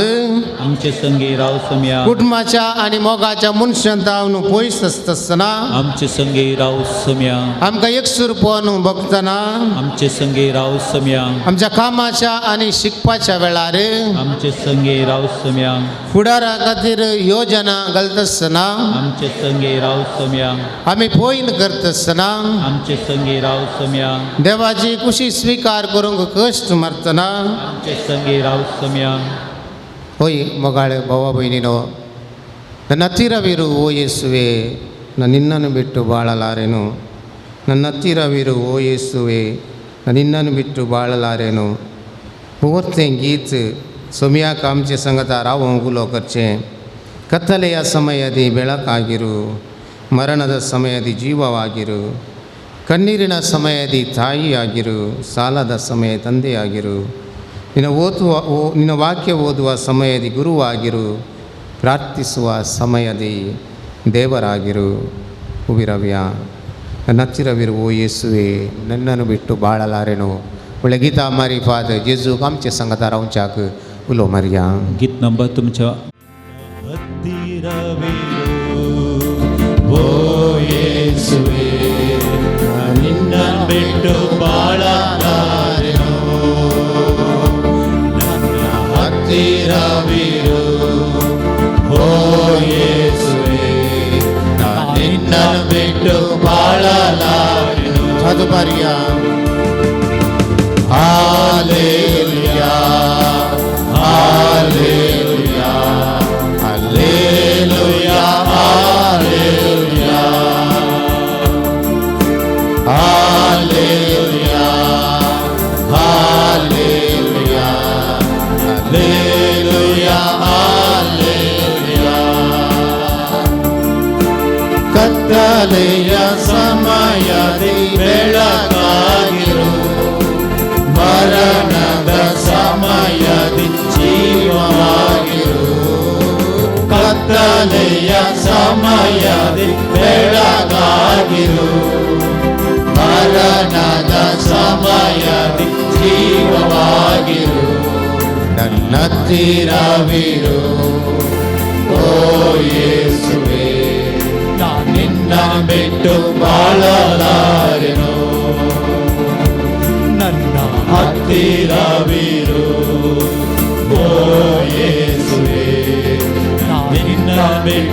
Speaker 1: आमचे संगे राव सोमया.
Speaker 2: कुटुंबाच्या आनी मोगाच्या मनशांत जावन पयस आसता आसतना,
Speaker 1: आमचे संगे राव सोमया.
Speaker 2: आमकां एकसूरपण भोगतना,
Speaker 1: आमचे संगे राव सोमया.
Speaker 2: आमच्या कामाच्या आनी शिकपाच्या वेळार
Speaker 1: आमचे संगे राव सोमया.
Speaker 2: फुडारा खातीर योजना घालता आसतना,
Speaker 1: आमचे संगे राव सोमया.
Speaker 2: आमी पयन करता आसतना,
Speaker 1: आमचे संगे राव सोमया.
Speaker 2: देवाची कुशी स्विकार करूंक कश्ट मारतना,
Speaker 1: आमचे संगे राव सोमया.
Speaker 2: होय ಮೊಗಾಳೆ ಭಾವ ಬೈನಿನೋ, ನನ್ನ ಹತ್ತಿರವಿರು ಓ ಯೇಸುವೆ, ನಾನು ನಿನ್ನನ್ನು ಬಿಟ್ಟು ಬಾಳಲಾರೆನು. ನನ್ನ ಹತ್ತಿರವಿರು ಓ ಯೇಸುವೆ, ನಾನು ನಿನ್ನನ್ನು ಬಿಟ್ಟು ಬಾಳಲಾರೆನು. मुहूर्तें गीत सोमयाक आमचे संगता रावोंक उलो करचें. ಕತ್ತಲೆಯ ಸಮಯದಿ ಬೆಳಕಾಗಿರು, ಮರಣದ ಸಮಯದಿ ಜೀವವಾಗಿರು, ಕಣ್ಣೀರಿನ ಸಮಯದಿ ತಾಯಿಯಾಗಿರು, ಸಾಲದ ಸಮಯ ತಂದೆಯಾಗಿರು, ನಿನ್ನ ವಾಕ್ಯ ಓದುವ ಸಮಯದಿ ಗುರುವಾಗಿರು, ಪ್ರಾರ್ಥಿಸುವ ಸಮಯದಿ ದೇವರಾಗಿರು. ಉವಿರವ್ಯ ನನ್ನ ಹತ್ತಿರವಿರು ಓ ಯೇಸುವೆ, ನನ್ನನ್ನು ಬಿಟ್ಟು ಬಾಳಲಾರೆನು. ಒಳ್ಳೆ ಗೀತಾ ಮಾರಿ ಫಾದ जेजू आमचे संगता रावच्याक उलो मारया.
Speaker 1: गीत नंबर तुमच्या ಹತ್ತಿರವಿರು ಓ ಯೇಸುವೆ, ನಿನ್ನನ್ನು ಬಿಟ್ಟು ಬಾಳಲಾರೆನು. ನನ್ನ ಹತ್ತಿರವಿರು ಓ ಯೇಸುವೆ, ನಿನ್ನನ್ನು ಬಿಟ್ಟು ಬಾಳಲಾರೆನು.
Speaker 2: ಚದುಬರಿಯ
Speaker 1: Hallelujah, hallelujah, hallelujah, hallelujah, hallelujah, hallelujah, hallelujah, hallelujah. ಕತ್ತಲೆಯ ಸಮಯದಿ ಬೆಳಕಾಗಿರು, ಮರಣದ ಸಮಯದಿ ಜೀವವಾಗಿರು. ಕತ್ತಲೆಯ ಸಮಯದಿ ಬೆಳಕಾಗಿರು, ಮರಣದ ಸಮಯದಿ ಜೀವವಾಗಿರು. ನನ್ನ ಹತ್ತಿರವಿರು ಓ ಯೇಸುವೆ, ನಿನ್ನ ಬಿಟ್ಟು ಬಾಳಲಾರೆನು. ನನ್ನ ಹತ್ತಿರವಿರು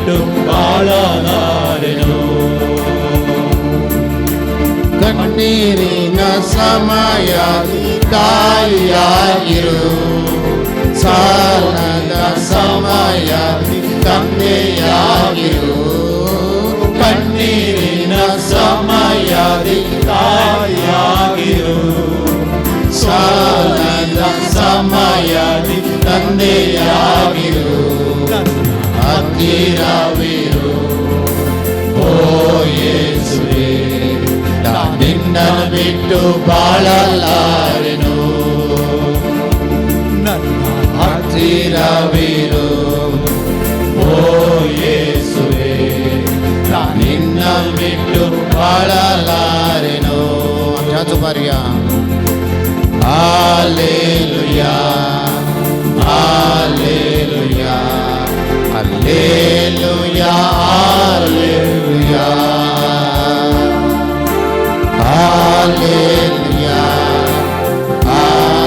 Speaker 1: ಬಿಟ್ಟು ಬಾಳಲಾರೆನು.
Speaker 2: ಕಣ್ಣೀರಿನ ಸಮಯ ತಾಯಿಯಾಗಿರು, ಸಾಲದ ಸಮಯ ತಂದೆಯಾಗಿರು. ಕಣ್ಣೀರಿನ ಸಮಯದಿ
Speaker 1: ತಾಯಿಯಾಗಿರು,
Speaker 2: ಸಾಲದ ಸಮಯದಿ ತಂದೆಯಾಗಿರು. ಹತ್ತಿರವಿರು ಓ ಯೇಸುವೇ, ನಾ ನಿನ್ನನ್ನು ಬಿಟ್ಟು ಬಾಳಲಾರೆನು.
Speaker 1: ನನ್ನ
Speaker 2: ಹತ್ತಿರವಿರು
Speaker 1: ಓ ಯೇಸುವೇ, ನಾ
Speaker 2: ನಿನ್ನ ಬಿಟ್ಟು ಬಾಳಲಾರೆನು. ಚಾಚುಪಾರಿಯ hallelujah, hallelujah, hallelujah, hallelujah, hallelujah, hallelujah, hallelujah.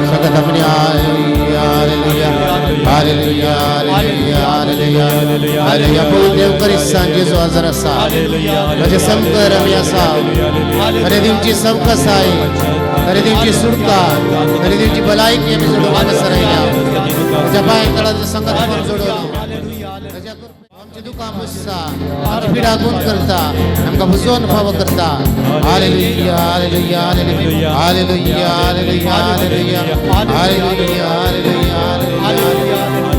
Speaker 2: सगळ्यात आपण hallelujah, hallelujah, hallelujah, hallelujah, hallelujah. Prabhu देव करिस्तान जेजू हजर आसा. ताजे संकर आमी आसा. ताणें दिवची संकस आहे, ताणें दिवची सुटका, ताणें दिवची भलायकी आमी जोडूंक हांगासर आयल्या. ताच्या पांय तळाचो संगत करून जोडून ताच्या आमची दुकां पुसता, आमची पिडा गुण करता, आमकां बुजोवन फावो करता. Hallelujah, hallelujah, hallelujah, hallelujah, hallelujah, hallelujah, hallelujah, hallelujah,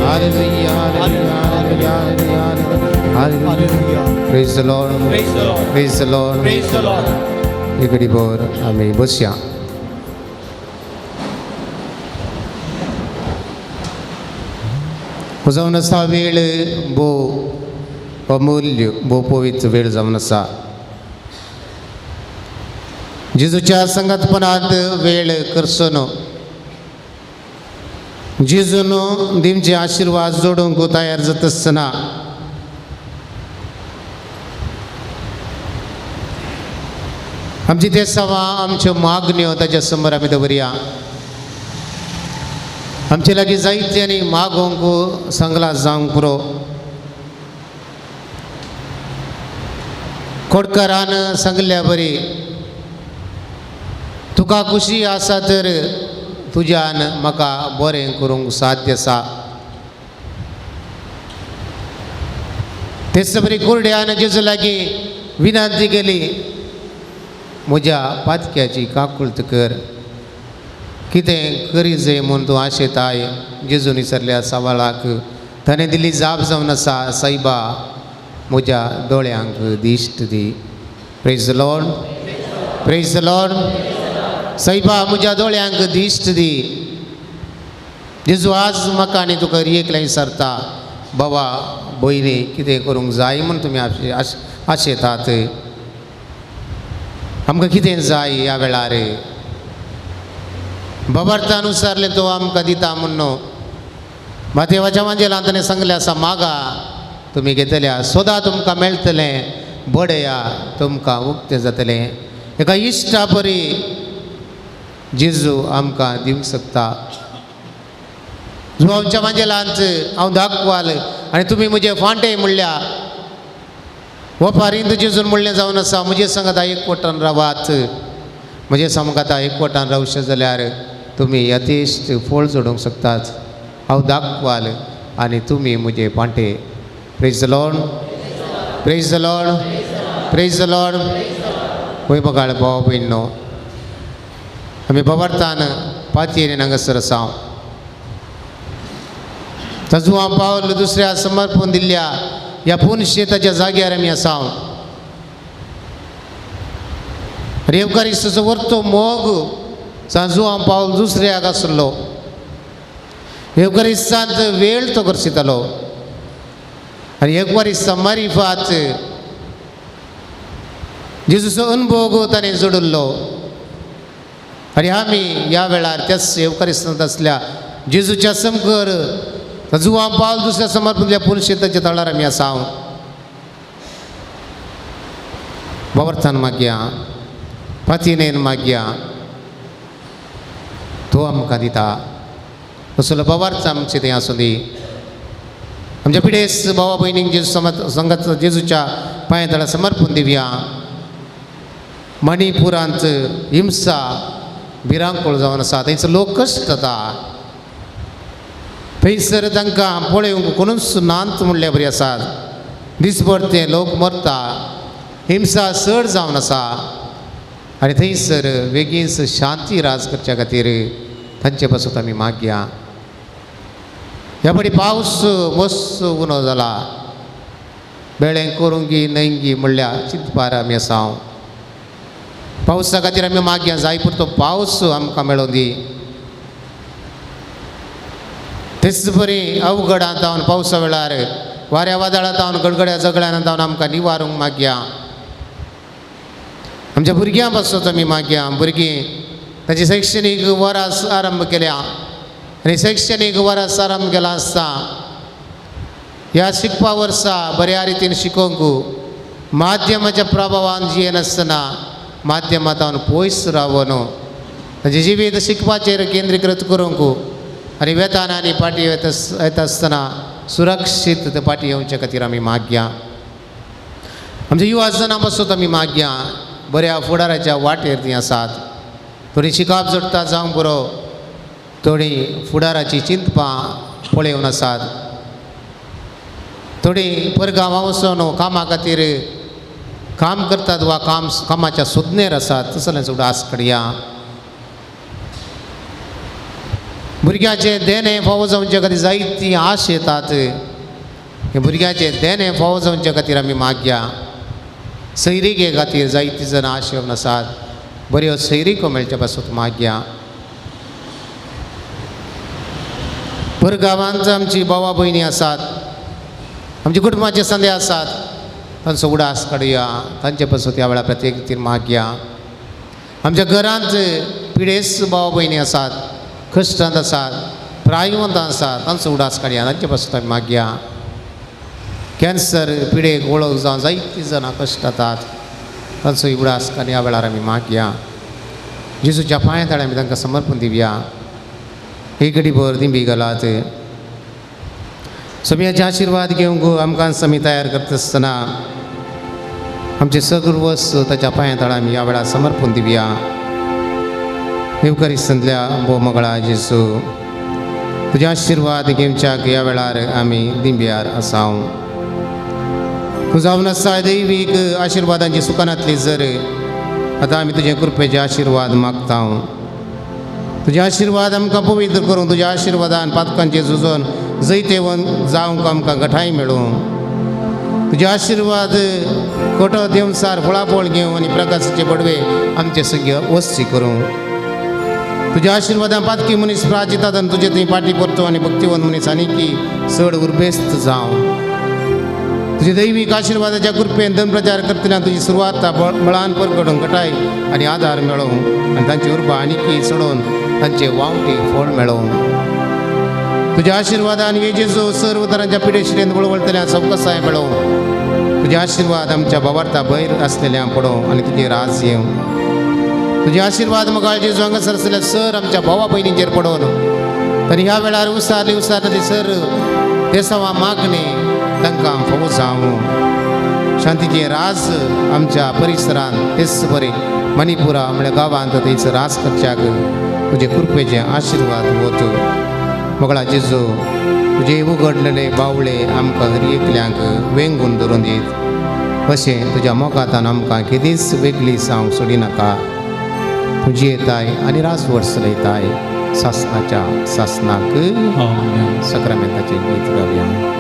Speaker 2: hallelujah, hallelujah, hallelujah. Praise the Lord.
Speaker 1: Praise the Lord.
Speaker 2: Praise the Lord.
Speaker 1: Praise the Lord.
Speaker 2: एक भर आमी बसया. हो जावन आसा वेळ भोव अमूल्य, भोव पवित्र वेळ जावन आसा. जेजूच्या संगतपणांत वेळ करचो न्हू. जेजून दिमचे आशिर्वाद जोडूंक तयार जाता आसतना आमची ते सवा आमच्यो मागण्यो ताच्या समोर आमी दवरया. आमचे लागीं जायते आनी मागोवंक सांगलां जावंक पुरो. खोडकारान सांगल्या बरी, तुका खुशी आसा तर तुज्यान म्हाका बरें करूंक साध्य आसा. तेच बरी कुरड्यान जेजू लागीं विनंती केली, म्हज्या पातक्याची काकुळत कर, कितें करी जाय म्हूण तूं आशेताय. जेजून विचारल्या सवालाक ताणें दिली जाप जावन आसा, सायबा म्हज्या दोळ्यांक दिश्ट दी. Praise the Lord, praise the Lord. सायबा म्हज्या दोळ्यांक दिश्ट दी. जेजू आज म्हाका आनी तुका एकल्यान विचारता, बाबा भयणी कितें करूंक जाय म्हूण तुमी आशेतात? आमकां कितें जाय ह्या वेळार? बाबार्थान विचारलें तो आमकां दिता म्हूण न्हू. मातेवाच्या मांजेलान ताणें सांगलें आसा, मागा तुमी घेतल्या, सोदा तुमकां मेळटलें, बडया तुमकां उक्तें जातलें. एका इश्टा परी जेजू आमकां दिवंक शकता. जो आमच्या मांजेलांत हांव दाखवाल आनी तुमी म्हजे फांटे म्हणल्या वपारींत जेजून म्हणलें जावन आसा, म्हजे सांगाता एकवटान रावात. म्हजे सांगाता एकवटान रावशे जाल्यार तुमी यथेश्ट फळ जोडूंक शकतात. हांव दाखवाल आनी तुमी म्हजे पांटे. Praise the Lord, praise the Lord, praise the Lord. वय बगाळ भाव भयणो, आमी बाबार्थान पातयेन हांगासर आसा. ताजू पावल दुसऱ्या समर्पण दिल्ल्या ह्या पुनशेताच्या जाग्यार आमी आसा. रेवकारिस्ताचो वरतो मोग सांजू पावल दुसऱ्याक आसलो. येवकारिस्तांत वेळ तो करशितालो आनी येवकारिस्ता मारिफात जेजूचो अनुभव ताणें जोडिल्लो. आनी आमी ह्या वेळार त्याच येवकारिस्तांत आसल्या जेजूच्या समकर जुवां पावल दुसऱ्या समर्पण पुनशेताच्या तळार आमी आसा. बाबर्थान मागया, पातिनेन मागया, तो आमकां दिता. तसलो बाबार्च आमचे थंय आसूं दी. आमच्या पिडेस भावा भयणींक जेजू संगात जेजूच्या पांया तळा समर्पण दिवया. मणिपुरांत हिंसा भिरांकूळ जावन आसा, थंयचो लोक कश्ट जाता, थंयसर तांकां पळोवंक कोणूच नांत म्हणल्या बरी आसात. दिसभर ते लोक मरता, हिंसा चड जावन आसा आनी थंयसर बेगीन शांती राज करच्या खातीर तांचे पासून आमी मागया. ह्या फावटी पावस मस्त उणो जाला, बेळें करूंक न्हंयगी म्हणल्यार चिंतपार आमी आसा. पावसा खातीर आमी मागया, जाय पुरतो पावस आमकां मेळों दी. तेच बरी अवघडां जावन पावसा वेळार वाऱ्या वादळां जावन गडगड्या झगड्यान जावन आमकां निवारूंक मागया. आमच्या भुरग्यां पासून आमी मागया, भुरगीं ताची शैक्षणीक वरां आरंभ केल्या आनी शैक्षणीक वरां आरंभ केला आसता ह्या शिकपा वर्सा बऱ्या रितीन शिकोवंक माध्यमाच्या प्रभावान जियेनासतना माध्यमांत पयस रावन तांचें जिवीत शिकपाचेर केंद्रीकृत करूंक आनी वेताना आनी पाटी येता आसतना सुरक्षीत ते पाटी येवचे खातीर आमी मागया. आमच्या युवा जनां पासून आमी मागया, बऱ्या फुडाराच्या वाटेर तीं आसात, थोडीं शिकप जोडटा जावंक बरो, थोडीं फुडाराची चिंतपां पळोवन आसात, थोडीं परगांवां वचून कामा खातीर काम करतात वा कामाच्या सोदनेर आसात, तसलें उडास कडया. भुरग्याचें देणें फावो जावचे खातीर जायती आश येतात, हे भुरग्याचें देणें फावो जावचे खातीर आमी मागया. सैरिके खातीर जायती जाणां आश येवन आसात, बऱ्यो सैरिको मेळचे पासून मागया. परगांवांत आमची भावा भयणी आसात, आमच्या कुटुंबाचे संदे आसात, तांचो उडास काडुया, तांचे पासून त्या वेळार प्रत्येक रितीन मागया. आमच्या घरांत पिडेस्त भाव भयणी आसात, कश्टांत आसात, प्रायवंत आसात, तांचो उडास काडया, तांचे पासून आमी मागया. कॅन्सर पिडेक वळख जावन जायतीं जाणां कश्ट जातात, तांचो उडास काडून ह्या वेळार आमी मागया. जेजूच्या पांया तळ्या आमी तांकां समर्पण दिवया. एक घडीभर दिंबी घालात. सगळ्याचे आशिर्वाद घेवंक आमकां समी तयार करता आसतना आमचे सगळवस ताच्या पांया तळा आमी ह्या वेळार समर्पण दिवया. येवकारिस्तांतल्या भोव जेजू, तुजे आशिर्वाद घेवच्याक ह्या वेळार आमी दिंब्यार आसाव. तूं जावन आसा दैवीक आशिर्वादांची सुकानांतली जर आतां आमी तुजे कृपेचे आशिर्वाद मागता. तुजे आशिर्वाद आमकां पवित्र करूं, तुज्या आशिर्वादान पातकांचे झुजोन जैतेवन जावंक आमकां गठाय मेळूं. तुजे आशिर्वाद कोटो देवसार फळाफळ घेवं आनी प्रकाशाचे बडवे आमचे सगळे वस्ती करूं. तुज्या आशिर्वादान पातकी मनीस प्राजितात आनी तुजे थंय पाटी परतो आनी भक्तिवंत मनीस आनीकी चड उर्बेस्त जावं. तुजे दैवीक आशिर्वादाच्या कृपेन धन प्रचार करतना तुजी सुरवात बळान परगटून गटाय आनी आदार मेळोवं आनी तांची उर्बा आनीकी चडोवन तांचे वावटी फळ मेळोवं. तुज्या आशिर्वादान हे जेजू सर्व तरांच्या पिडेशिरेन वळवळटल्या सवकसाय मेळोवं. तुजे आशिर्वाद आमच्या बाबार्था भयर आसलेल्या पडोवं आनी तुजे राज येवं. तुजे आशिर्वाद मगाळ जेजू हांगासर आसलेल्या सर आमच्या भावा भयणींचेर पडोवन आनी ह्या वेळार उसारली उसारली सर देसावा मागणे तांकां फावो जावं. शांतीचे राज आमच्या परिसरांत तेच बरें मणिपुरा म्हळ्यार गांवांत थंयसर राज करच्याक तुजे कृपेचे आशिर्वाद वत. मोगळा जेजू, तुजे उगडलेले बावळे आमकां हर एकल्यांक वेंगून धरून दीत, अशें तुज्या मोगातान आमकां केदीच वेगळी जावंक सोडिनाका. तुजी येताय आनी राजवट चलयताय सासनाच्या सासनाक. सक्रामेंताचें गीत गावया.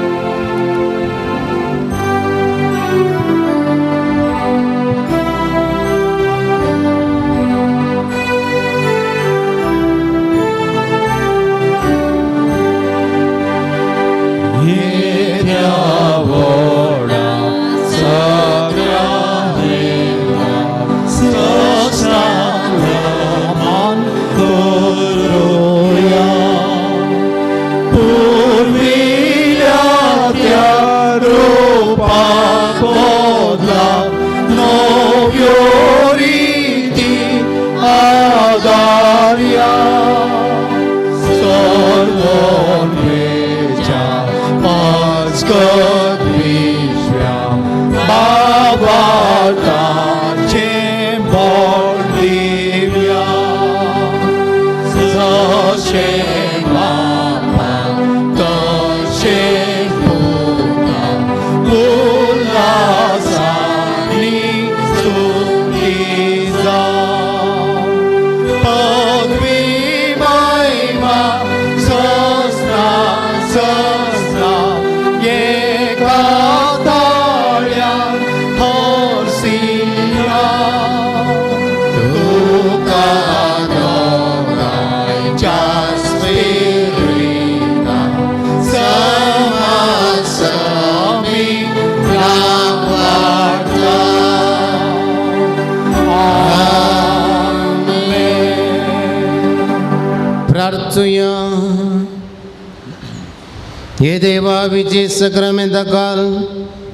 Speaker 3: पूर्विल्या
Speaker 2: प्रार्थुया. हे देवा विजे सक्रामेंता काल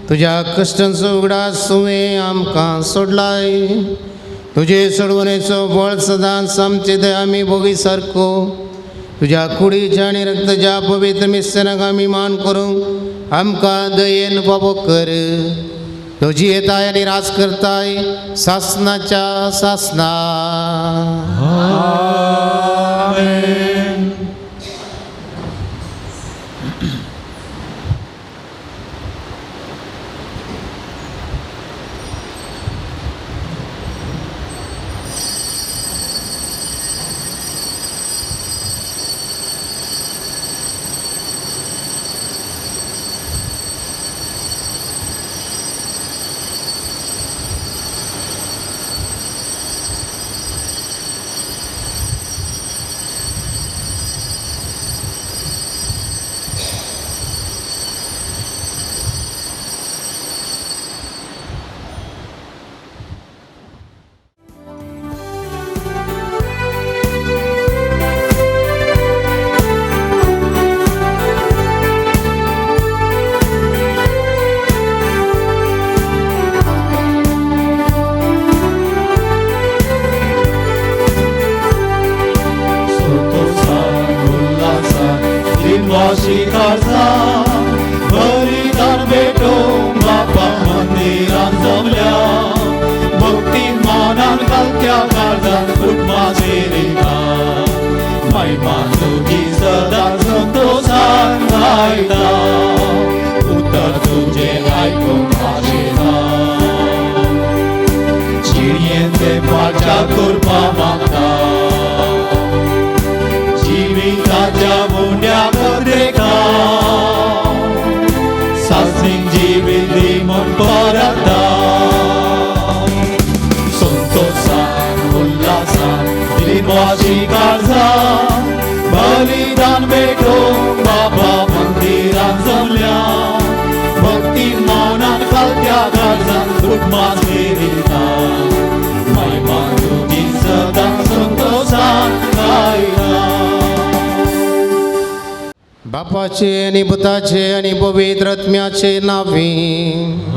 Speaker 2: तुज्या कश्टांचो उगडास तुवें आमकां सोडलाय. तुजे सोडवणेचो बळ सदांच आमचे दया आमी भोगी सारको तुज्या कुडीच्या आनी रक्ताच्या पवित्र मिस्तनाक आमी मान करूंक आमकां दयेन फावो कर. तुजी येताय आनी राज करताय सासनाच्या सासना.
Speaker 1: आमेन.
Speaker 2: बापाचे आनी पुताचे आनी पवित्र आत्म्याचे नांवे.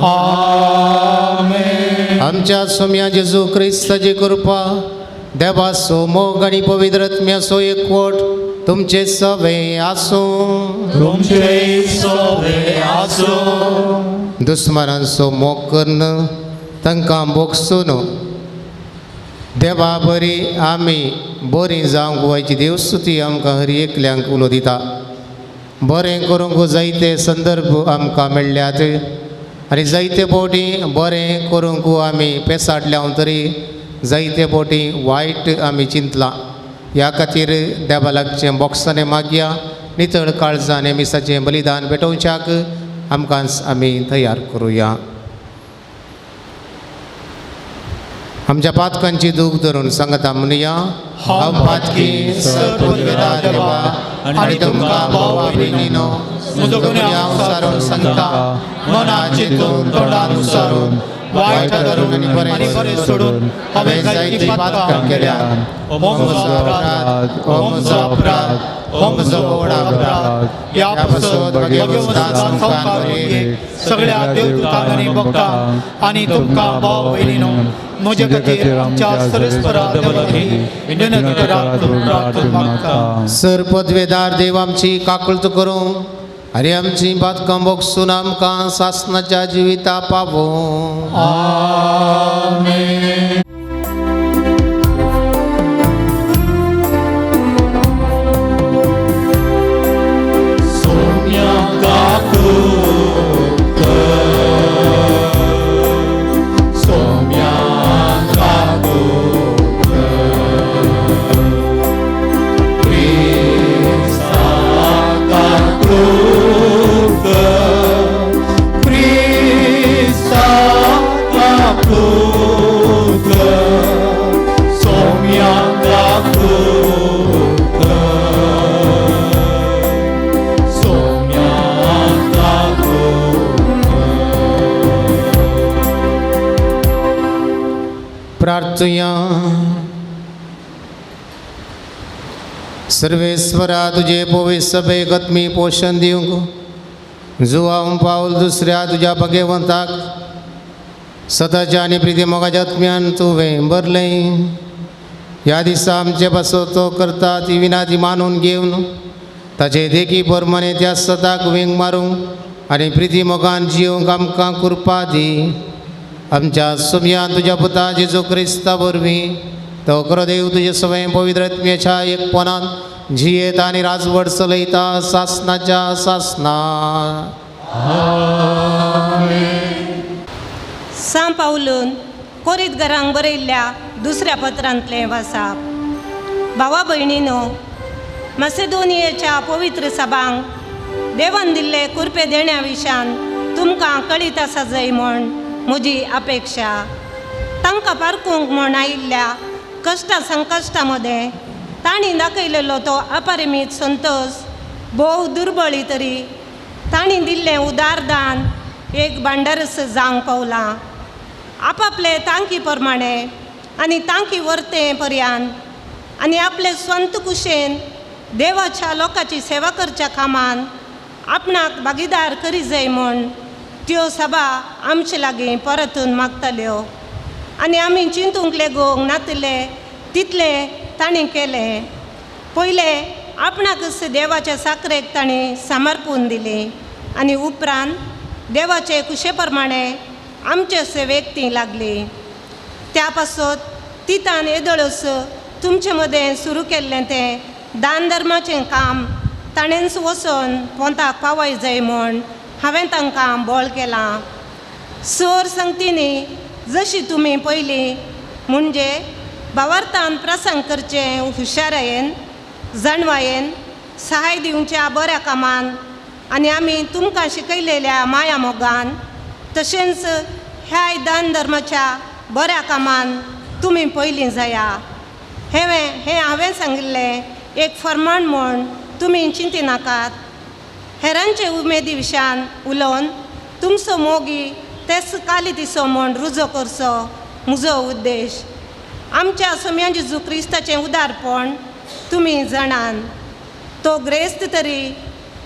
Speaker 1: आमेन.
Speaker 2: आमच्या सोम्या जेजू क्रिस्ताची कृपा, देवाचो मोग आनी पवित्र आत्म्याचो एकवट तुमचे सवे आसूं.
Speaker 1: तुमचे सवे आसूं.
Speaker 2: दुस्मानांचो मोग करून तांकां भोगसून देवा बरी आमी बरी जावंक वयची देवस्तुती आमकां हर एकल्यांक उलो दिता. बरें करूंक जायते संदर्भ आमकां मेळ्ळ्यात आनी जायते फावटी बरें करूंक आमी पेसाटल्या तरी जायते फावटी वायट आमी चिंतलां. ह्या खातीर देवा लागचें बोक्सांनी मागया नितळ काळजान मिसाचें बलिदान भेटोवच्याक आमकां आमी तयार करुया. आमच्या पातकांची दूख धरून सांगता म्हणुया, हांव पातकी देवा आनी तुमकां भावा भयणीनो म्हजो गुन्यांव सारून सांगता,
Speaker 3: मनात चिंतून तोंडान उसारून वायट धरून आनी बरें सोडून हांवें जायतीं पातकां केल्यात. हो म्हजो अपराध, हो म्हजो अपराध, हो म्हजो व्हड अपराध. ह्या पासत भगवंता संवसार सगळ्या देवदूतांक आनी भक्तांक आनी तुमकां भाव भयणीनो म्हजे खातीर आमच्या सर्वेस्परा देवा विनंती करात प्रार्थना मागता.
Speaker 2: सर पदवेदार देव आमची काकुळट करूं आनी आमची पातकां भोगसून आमकां सासनाच्या जिविता पावों.
Speaker 1: आमेन.
Speaker 2: प्रार्थुया. सर्वेस्वरा तुजे पवित्र सभेक आत्मी पोशण दिवंक जुवांव पावल दुसऱ्या तुज्या भगेवंताक सदाच्या आनी प्रिती मोगाच्या आत्म्यान तुवें भरलें. ह्या दिसा आमचे पासत तो करता ती विनाती मानून घेवन ताचे देखी प्रमाणे त्या सदाक वेंग मारूंक आनी प्रिती मोगान जियोंक आमकां कृपा दी. आमच्या सुमयान तुज्या पुता जेजू क्रिस्ता वरवीं तो खरो देव तुजे सवय पवित्र आत्म्याच्या एकपणान जियेता आनी राजवट चलयता सासनाच्या सासना.
Speaker 4: सां पावलून कोरीत घरांक बरयल्ल्या दुसऱ्या पत्रांतलें वासाप. भावा भयणीनो, मासेदोनियेच्या पवित्र सभांक देवान दिल्ले कुरपे देण्या विशयान तुमकां कळीत आसा जाय म्हूण म्हजी अपेक्षा. तांकां पारखूंक म्हूण आयिल्ल्या कश्टा संकश्टा मदें तांणी दाखयलेलो तो अपरिमीत संतोश भोव दुर्बळी तरी तांणी दिल्लें उदार दान एक भांडारस जावंक पावलां. आपापले तांकी प्रमाणे आनी तांकी वर्ते पर्यान आनी आपले स्वंत कुशेन देवाच्या लोकांची सेवा करच्या कामान आपणाक भागीदार करी जाय म्हूण त्यो सभा आमचे लागीं परतून मागताल्यो आनी आमी चिंतूंक लेगूंक नातिल्ले तितलें तांणी केलें. पयलें आपणाकच देवाच्या साकरेक तांणी समर्पून दिली आनी उपरांत देवाचे कुशे प्रमाणे आमचे सेवेक ती लागली. त्या पासत तितान येदोळस तुमचे मदें सुरू केल्लें तें दान धर्माचें काम ताणेंच वचोन पोंताक पावय जाय म्हूण हांवें तांकां बळ केलां. सर संगतींनी जशी तुमी पयलीं म्हणजे भावार्थान प्रसंग करचें हुशारायेन जाणवायेन सहाय दिवच्या बऱ्या कामान आनी आमी तुमकां शिकयलेल्या माया मोगान तशेंच ह्याय दान धर्माच्या बऱ्या कामान तुमी पयलीं जाया. हें हांवें सांगिल्लें एक फर्माण म्हूण तुमी चिंतिनाकात. हेरांचे उमेदी विशयान उलोवन तुमचो मोगी तेच काली दिसो म्हूण रुजो करचो म्हजो उद्देश. आमच्या सोम्या जेजू क्रिस्ताचें उदारपण तुमी जाणान. तो ग्रेस्त तरी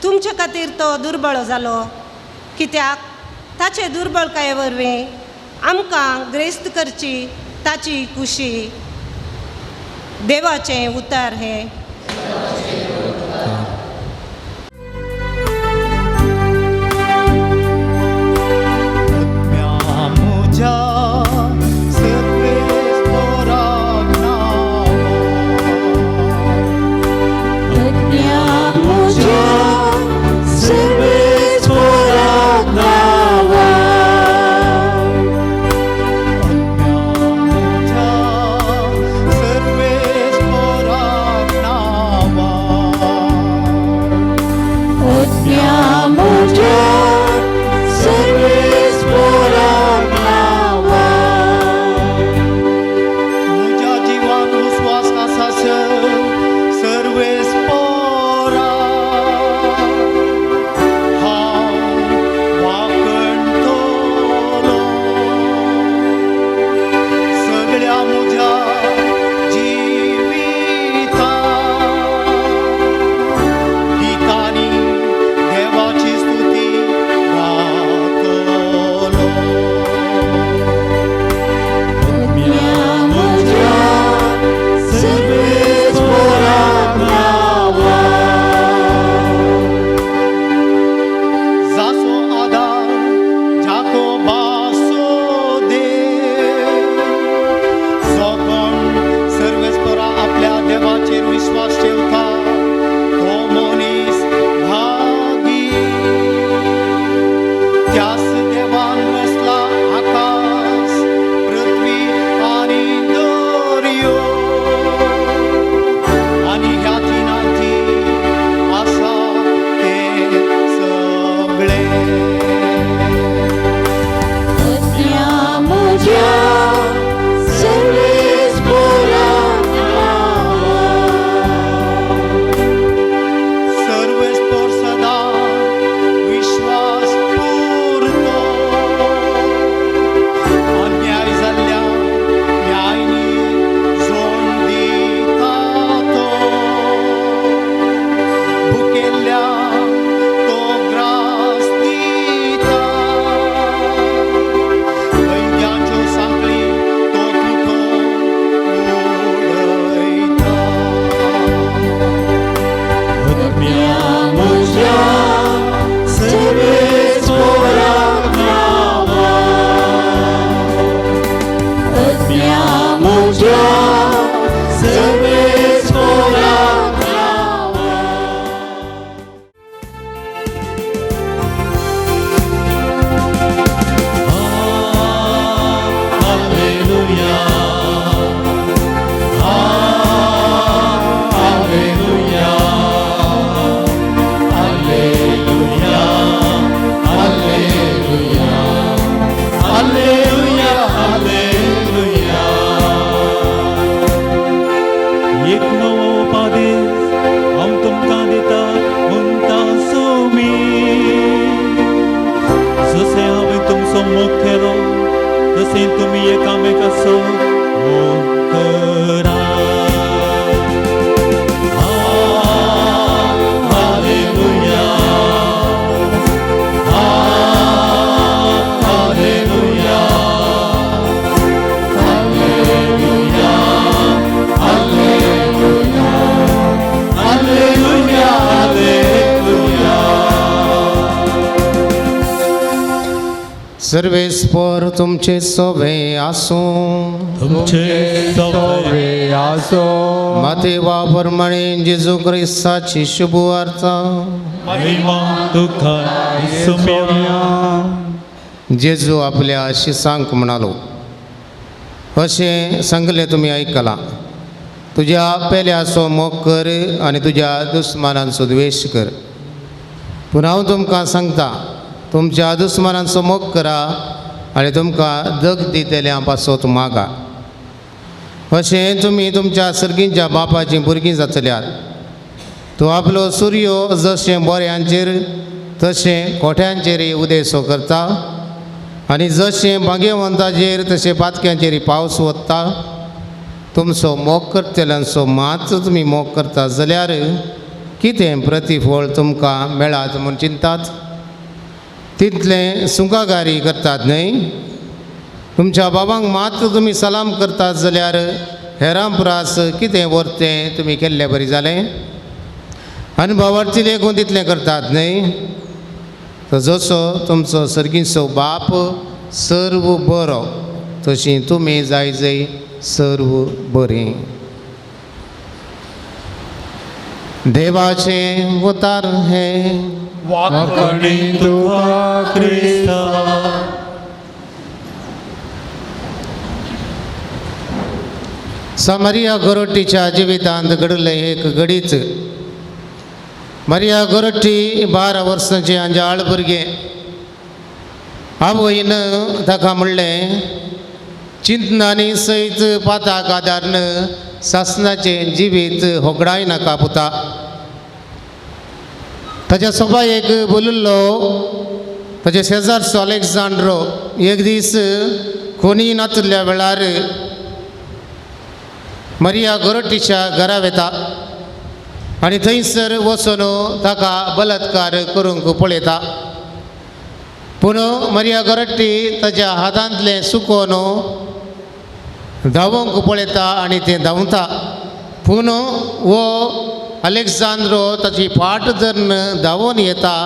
Speaker 4: तुमचे खातीर तो दुर्बळ जालो कित्याक ताचे दुर्बळकाये वरवीं आमकां ग्रेस्त करची ताची खुशी. देवाचें उतर हें.
Speaker 3: तुज्या सर्वेस्पोराक रावो.
Speaker 1: Alleluia. Alleluia. Alleluia. Alleluia. Alleluia. Alleluia. एक नवो उपादेश हांव तुमकां दिता म्हणटा सोमी, जशें हांवें तुमचो मोग केलो तशें तुमी एकामेकाचो मोग करा. Alleluia. Alleluia. Alleluia. Alleluia. Alleluia. Alleluia.
Speaker 2: सर्वेस्पोर तुमचे सोवे आसूं.
Speaker 1: तुमचे सवे
Speaker 3: सोवे आसो.
Speaker 2: मातेवा प्रमाणे जेजू क्रिस्ताची शुभ वार्ता.
Speaker 1: महिमा तुका सोम्या.
Speaker 2: जेजू आपल्या शिसांक म्हणालो, अशें सांगलें तुमी आयकलां, तुज्या पेल्याचो मोग कर आनी तुज्या दुस्मानांचो द्वेश कर. पूण हांव तुमकां सांगता, तुमच्या दुस्मानांचो मोग करा आनी तुमकां दग दितल्या पासत मागा. अशें तुमी तुमच्या सर्गींच्या बापाचीं भुरगीं जातल्यात. तूं आपलो सुर्यो जशें बोऱ्यांचेर तशें कोठ्यांचेरय उदेसो करता आनी जशें भाग्यवंताचेर तशें पातक्यांचेर पावस वता. तुमचो मोग करतल्यांचो मात्र तुमी मोग करता जाल्यार कितें प्रतिफळ तुमकां मेळात म्हूण चिंतात? तितलें सुंकागारी करतात न्हय? तुमच्या बाबांक मात्र तुमी सलाम करतात जाल्यार हेरां प्रास कितें वरतें तुमी केल्ले बरी जालें? आनी भावार्थी लेगून तितलें करतात न्हय? तर जसो तुमचो सर्गीचो बाप सर्व बरो तशी तुमी जाय जय सर्व बरीं. देवाचें उतार हें.
Speaker 3: वाकणी तुका क्रिस्ता.
Speaker 2: सामरिया गोरट्टीच्या जिवितांत घडिल्लें एक घडीच. मरिया गोरट्टी 12 वर्सांचें आंजाळ भुरगें. आवयन ताका म्हणलें, चिंतनांनी सयत पाताक आदारून सासनाचें जिवीत होगडाय नाका पुता. ताच्या सोबायेक बोलिल्लो ताच्या शेजारचो अलेक्झांड्रो एक दीस कोणी नातिल्ल्या वेळार मरिया गोरट्टीच्या घरा वेता आनी थंयसर वचून ताका बलात्कार करूंक पळयता. पूण मरिया गोरट्टी ताच्या हातांतलें सुकोवन धांवंक पळयता आनी तें धांवता. पूण हो अलेक्झांद्रो ताची फाट धरून धांवून येता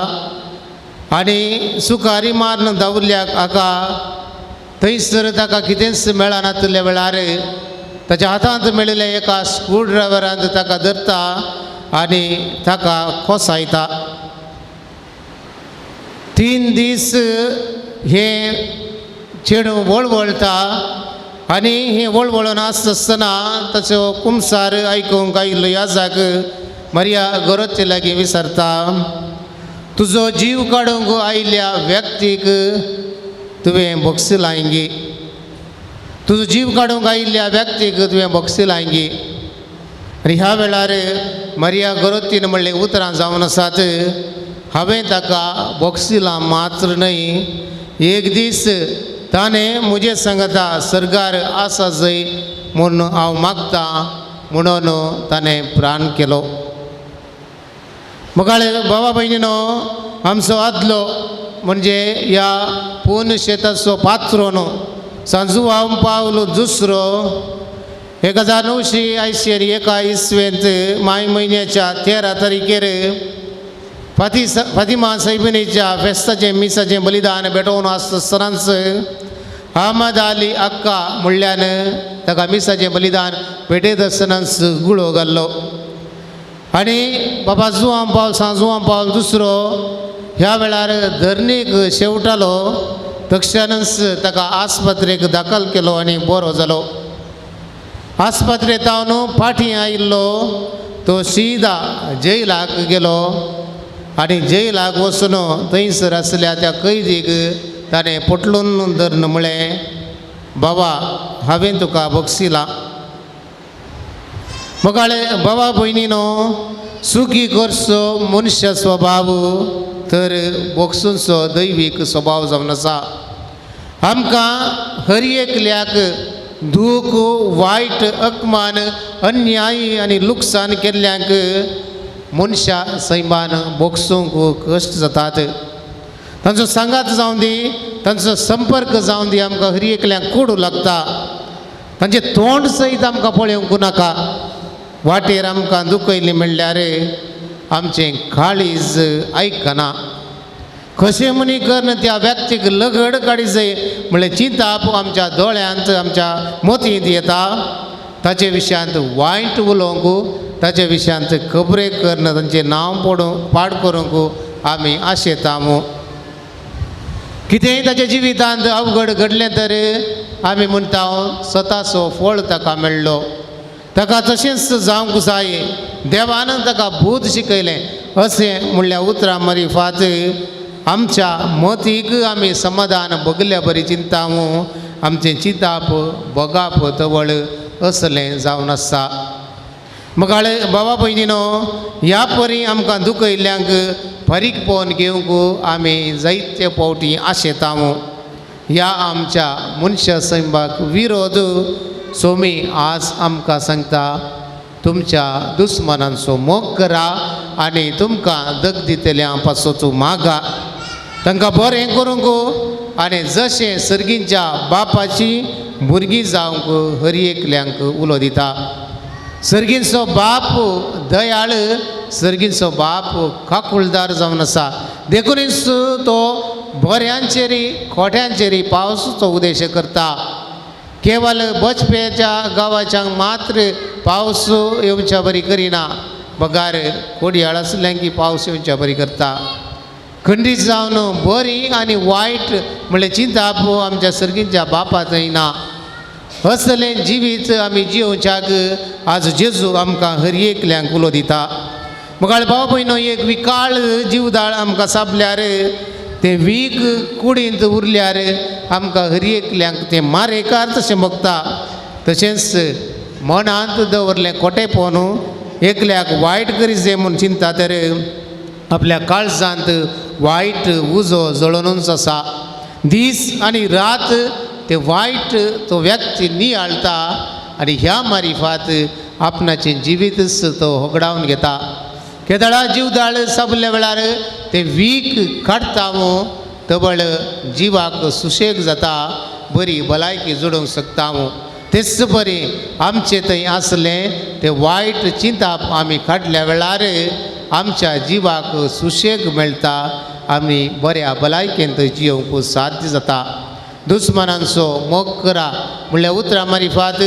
Speaker 2: आनी सुकारी मारून धांवल्ल्याक हाका थंयसर ताका कितेंच मेळनातिल्ल्या वेळार ताच्या हातांत मेळिल्ल्या एका स्क्रू ड्रायव्हरान ताका धरता आनी ताका खोसायता. 3 दीस हे चेडूं वळवळटा आनी हें वळवळून आसता आसतना ताचो कुमसार आयकूंक आयिल्लो याजाक मरिया गोरत्ते लागीं विसरता, तुजो जीव काडूंक आयिल्ल्या व्यक्तीक तुवें भोगसिलांगी, तुजो जीव काडूंक आयिल्ल्या व्यक्तीक तुवें भोगसिलांगी. आनी ह्या वेळार मरिया गोरत्तीन म्हणलें उतरां जावन आसात, हांवें ताका भोगसिलां मात्र न्हय, एक दीस ताणें म्हजे सांगता सर्गार आसा जय म्हूण हांव मागतां म्हणून ताणें प्राण केलो. मुखाळे बाबा भयणीनो, आमचो आदलो म्हणजे ह्या पूर्ण शेताचो पात्रो न्हू सांजुआंव पावल दुसरो 1981 इसवेंत माय म्हयन्याच्या 13 तारखेर फातिमा सायबिणीच्या फेस्ताचें मिसाचें बलिदान भेटोवन आसतनाच अहमद अली अक्का म्हणल्यान ताका मिसाचें बलिदान भेटयत आसतनाच गुळो घाल्लो. आनी बाबा जुआं पावल सांग जुआं पावल दुसरो ह्या वेळार धरणीक शेवटालो. तक्षणच ताका आस्पत्रेक दाखल केलो आनी बरो जालो. आस्पत्रेंत हांव फाटीं आयिल्लो तो सीदा जैलाक गेलो आनी जैलाक वचून थंयसर आसल्या त्या कैदीक ताणें पोटलून धरून म्हळें, बाबा हांवें तुका बक्षिलां. मगाळे बाबा भयणीनो, सुखी करचो मनशा स्वभाव तर बोगसूंचो दैवीक स्वभाव जावन आसा. आमकां हर एकल्याक दूख, वायट, अपमान, अन्याय आनी लुकसाण केल्ल्यांक मनशा सैमान बोगसूंक कश्ट जातात. तांचो सांगात जावं दी, तांचो संपर्क जावं दी, आमकां हर एकल्यांक कोडू लागता. तांचें तोंड सयत आमकां पळोवंक नाका. वाटेर आमकां दुखयलें म्हणल्यार आमचें काळीज आयकना. कशें म्हणी करून त्या व्यक्तीक लगड काडी जाय म्हणल्यार चिंताप आमच्या दोळ्यांत, आमच्या मोतींत येता. ताचे विशयांत वायट उलोवंक, ताचे विशयांत खबरे करून तांचें नांव पडूंक पाड करूंक आमी आशेता. कितेंय ताच्या जिवितांत अवघड घडलें तर आमी म्हणटा स्वताचो फळ ताका मेळ्ळो, ताका तशेंच जावंक जाय, देवान ताका बूद शिकयलें अशें म्हणल्या उतरां मारिफात आमच्या मतीक आमी समाधान बगल्या बरी चिंता, आमचें चिंताप बगाप तवळ असलें जावन आसा. मगाळे बाबा भयणीनो, ह्या परी आमकां दुखयल्ल्यांक फारीक पळोवन घेवंक आमी जायते फावटी आशेता. ह्या आमच्या मनशा सैमाक विरोध सोमी आज आमकां सांगता, तुमच्या दुस्मनांचो मोग करा आनी तुमकां दग दितल्या पासत मागा, तांकां बरें करूंक आनी जशें सर्गींच्या बापाची भुरगीं जावंक हर एकल्यांक उलो दिता. सर्गींचो बाप दयाळ, सर्गींचो बाप काकुळदार जावन आसा, देखूनच तो बऱ्यांचेरी खोट्यांचेरी पावसाचो उद्देश करता. केवल बचपेच्या गांवाच्या मात्र पावस येवच्या बरी करिना, बगार कोडयाळ आसल्यां की पावस येवच्या बरी करता. खंडीत जावन बरी आनी वायट म्हणल्यार चिंताप आमच्या सर्गींच्या बापा थंय ना. असलें जिवीत आमी जियोवच्याक आज जेजू आमकां हर एकल्यांक उलो दिता. मगाळ भाव भयणो, एक विकाळ जिवदाळ आमकां सापल्यार तें वीख कुडींत उरल्यार आमकां हर एकल्यांक तें मारेकार तशें भोगता. तशेंच मनांत दवरलें खोटेपण एकल्याक वायट करी जाय म्हूण चिंता तर आपल्या काळजांत वायट उजो जळोवनूच आसा. दीस आनी रात ते वायट तो व्यक्ती नियाळटा आनी ह्या मारिफात आपणाचें जिवीतच तो होगडावन घेता. केदळा जिवदाळ सापल्या वेळार ते वीख काडटा तबळ जिवाक सुशेग जाता, बरी भलायकी जोडूंक शकता. तेच बरी आमचे थंय आसलें ते वायट चिंताप आमी काडल्या वेळार आमच्या जिवाक सुशेग मेळटा, आमी बऱ्या भलायकेंत जियोवंक साध्य जाता. दुस्मनांचो मोग करा म्हणल्यार उतरां मारिफात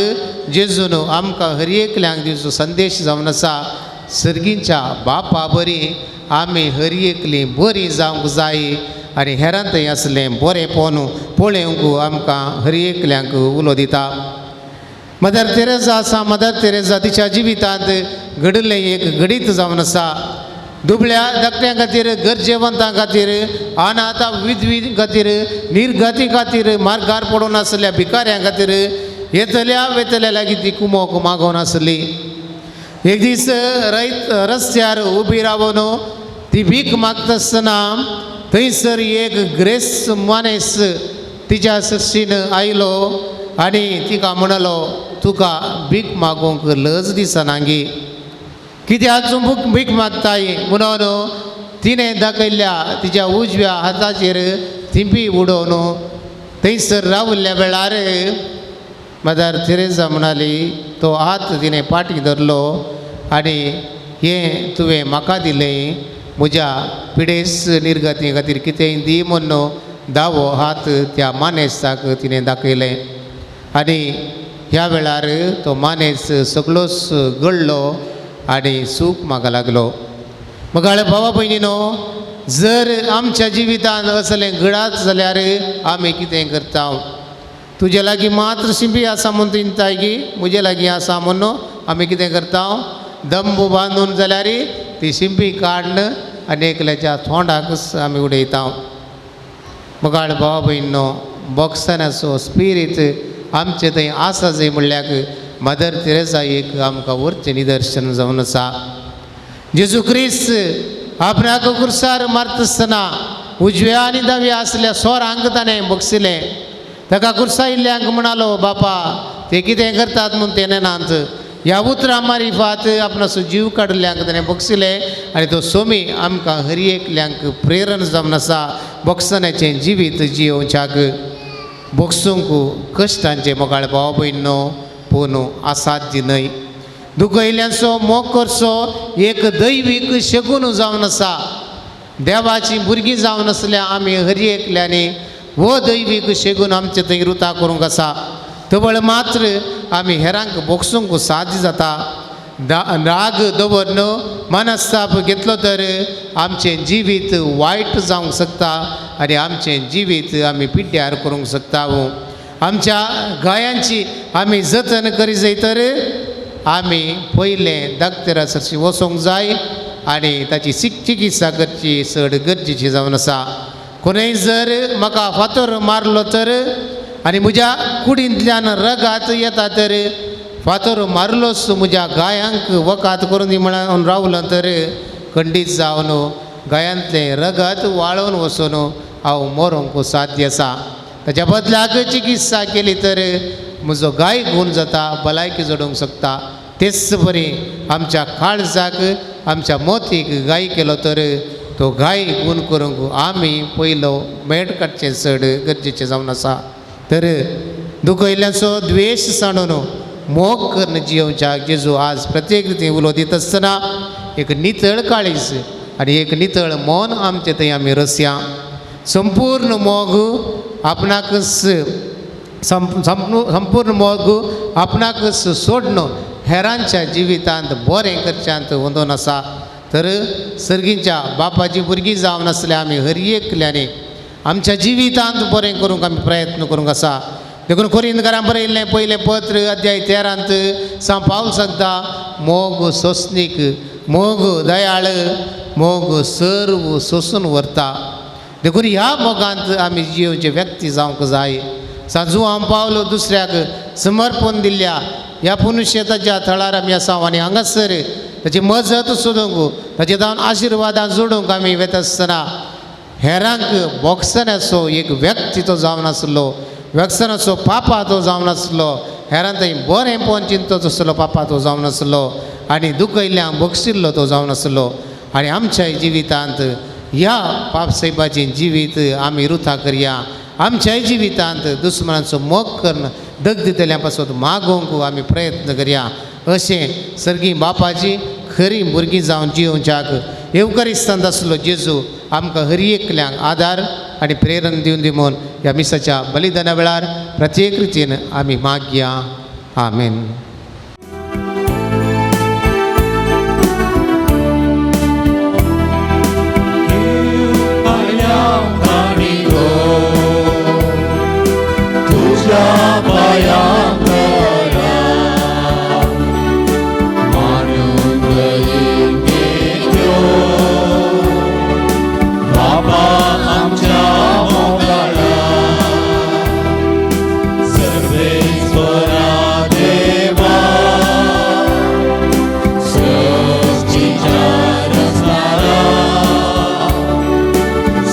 Speaker 2: जेजून आमकां हर एकल्यांक दिवचो संदेश जावन आसा. सर्गींच्या बापा बरी आमी हर एकलीं बरीं जावंक जाय आनी हेरां थंय आसलें बरेंपण पळोवंक आमकां हर एकल्यांक उलो दिता. मदर तेरेजा आसा, मदर तेरेजा तिच्या जिवितांत घडिल्लें एक घडीत जावन आसा. दुबळ्या धाकट्यां खातीर, गरजेवंतां खातीर, अनाथ विधवी खातीर, निर्गती खातीर, मार्गार पडून आसल्या भिकाऱ्यां खातीर येतल्या वेतल्या लागीं ती कुमोक मागोवन आसली. एक दीस रयत रस्त्यार उबी रावन ती भीक मागता आसतना थंयसर एक ग्रेस मनीस तिच्या सशीन आयलो आनी तिका म्हणलो, तुका भीक मागूंक लज दिसना गी, कित्याक तूं भीक मागताय? म्हणून तिणें दाखयल्ल्या तिच्या उजव्या हाताचेर थिंपी उडोवन थंयसर राविल्ल्या वेळार मदर तेरेजा म्हणाली, तो हात तिणें फाटीं धरलो आनी हें तुवें म्हाका दिलें म्हज्या पिडेस निर्गती खातीर कितेंय दी म्हूण दावो हात त्या मानेस्ताक तिणें दाखयलें आनी ह्या वेळार तो मानेस सगळोच गळ्ळो आनी सूख मागा लागलो. मगाळे भावा भयणीनो, जर आमच्या जिवितांत असलें घडात जाल्यार आमी कितें करता? तुजे लागीं मात्र शिंपी आसा म्हूण चिंताय की म्हजे लागीं आसा म्हूण आमी कितें करता? दंबू बांदून जाल्यार ती शिंपी काडून आनी एकल्याच्या तोंडाकच आमी उडयता. मगाळ भावा भयणीनो, बोक्सानाचो स्पिरीत आमचे थंय आसा जाय म्हणल्यार मदर तेरेसा एक आमकां वरचें निदर्शन जावन आसा. जेजू क्रिस्त आपणाक कुर्सार मारता आसतना उजव्या आनी दाव्या आसल्या सोरांक ताणें बक्षिलें. ताका कुर्सायिल्ल्यांक म्हणालो, बापा ते कितें करतात म्हूण ते नेनात. ह्या उतरां मारिफात आपणाचो जीव काडिल्ल्यांक ताणें बक्षिलें आनी तो सोमी आमकां हर एकल्यांक प्रेरण जावन आसा बक्षण्याचें जिवीत जियोवच्याक. बक्षूंक कश्टांचें मोगाळ भाव भयणो, पूण असाध्य न्हय. दुखयल्यांचो मोग करचो एक दैवीक शगून जावन आसा. देवाची भुरगीं जावन आसल्या आमी हर एकल्यांनी हो दैवीक शेगून आमचे थंय रुता करूंक आसा. तवळ मात्र आमी हेरांक बोगसूंक साध्य जाता. राग दवरन मनस्ताप घेतलो तर आमचें जिवीत वायट जावंक शकता आनी आमचें जिवीत आमी पिड्ड्यार करूंक शकता. आमच्या गायांची आमी जतन करी जाय तर आमी पयलें दाक्तेरा सरशी वचोंक जाय आनी ताची चिकित्सा करची चड गरजेची जावन आसा. कोणूय जर म्हाका फातर मारलो तर आनी म्हज्या कुडींतल्यान रगात येता तर फातर मारलोच म्हज्या गायांक वकात करून दी म्हणून रावलो तर खंडीत जावन गायांतलें रगत वाळोवन वचून हांव मरोंक साध्य आसा. ताच्या बदल्याक चिकित्सा केली तर म्हजो गाय गूण जाता, भलायकी जोडूंक शकता. तेच बरी आमच्या काळजाक आमच्या मोतीक गाय केलो तर तो गाय गूण करूंक आमी पयलो मेट काडचें चड गरजेचें जावन आसा. तर दुखयल्ल्याचो द्वेश सांडून मोग करून जियोवच्या जेजू आज प्रत्येक रितीन उलो दिता आसतना एक नितळ काळीज आनी एक नितळ मन आमचें थंय आमी रसया. संपूर्ण मोग आपणाकच संपूर्ण मोग आपणाकच सोडून हेरांच्या जिवितांत बरें करच्यांत वंदोन आसा. तर सर्गींच्या बापाची भुरगीं जावन आसल्या आमी हर एकल्यांनी आमच्या जिवितांत बरें करूंक आमी प्रयत्न करूंक आसा. देखून कोरिंदकारां बरयल्लें पयलें पत्र अध्याय 13 सांव पावल सांगता, मोग सोंसणीक, मोग दयाळ, मोग सर्व सोंसून व्हरता. देखून ह्या मोगांत आमी जियोवचे व्यक्ती जावंक जाय. सांजू हांव पावलो दुसऱ्याक समर्पण दिल्ल्या ह्या पुनुशेताच्या थळार आमी आसा आनी हांगासर ताची मजत सोदूंक ताचे जावन आशिर्वादां जोडूंक आमी वेता आसतना हेरांक बोक्सनाचो एक व्यक्ती तो जावन आसलो, व्यक्सनाचो पापा तो जावन आसलो, हेरां थंय बरें पळोवन चिंततो आसलो पापा तो जावन आसलो आनी दुखयल्ल्यां बक्षिल्लो तो जावन आसलो. आनी आमच्या जिवितांत ह्या पापसाहेबाचें जिवीत आमी रुथा करया. आमच्याय जिवितांत दुस्मनाचो मोग करून दग दितल्या पासत मागोवंक आमी प्रयत्न करया. अशें सर्गी बापाची खरी भुरगीं जावन जियोवच्याक येवकारिस्तांत आसलो जेजू आमकां हर एकल्यांक आदार आनी प्रेरण दिवन दी म्हूण ह्या मिसाच्या बलिदाना वेळार प्रत्येक रितीन आमी मागया. आमेन.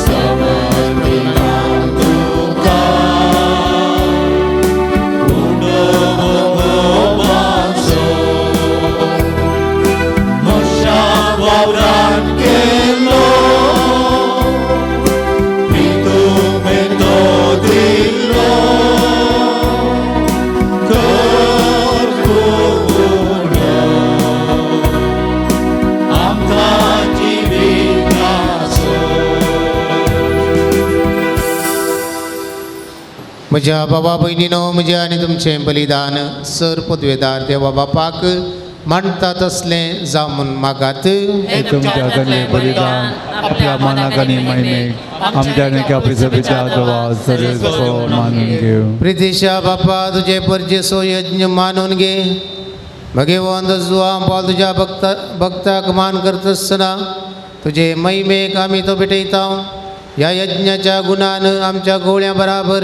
Speaker 3: समर्पिता तुका.
Speaker 2: म्हज्या बाबा भयणीनो म्हजें आनी तुमचें बलिदान सर पदवेदार देवा बापाक मानता तसलें जावं म्हूण मागात.
Speaker 1: हे तुमच्या हातांतलें बलिदान आपल्या मनाक आनी महिमेक आमच्या आनी आपली सभेच्या देवा सर्वेस्पर मानून घेवं.
Speaker 2: प्रितीशा बापा तुजे परजेसो यज्ञ मानून घे. भगवंत जुआं पावल तुज्या भक्ताक मान करतासतना तुजे महिमेक आमी तो भेटयता. ह्या यज्ञाच्या गुणान आमच्या गोळ्या बराबर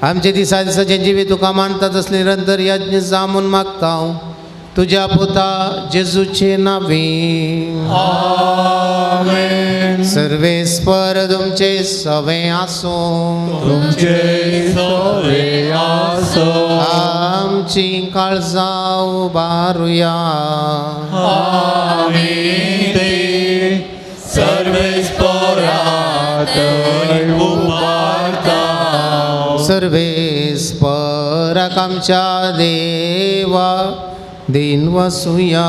Speaker 2: आमचे दिसा दिसाचें जिवीत तुका मानता तसलें निरंतर यज्ञ जावं म्हूण मागता तुज्या पुता जेजूचे नांवे.
Speaker 3: आमेन.
Speaker 2: सर्वेस्पर तुमचे सवे आसूं.
Speaker 3: तुमचे सवे आसो.
Speaker 2: आमची काळजां उबारुया.
Speaker 3: आमी ते सर्वेस्परात उबारता.
Speaker 2: सर्वेस्पराक आमच्या देवा दिन वसुया.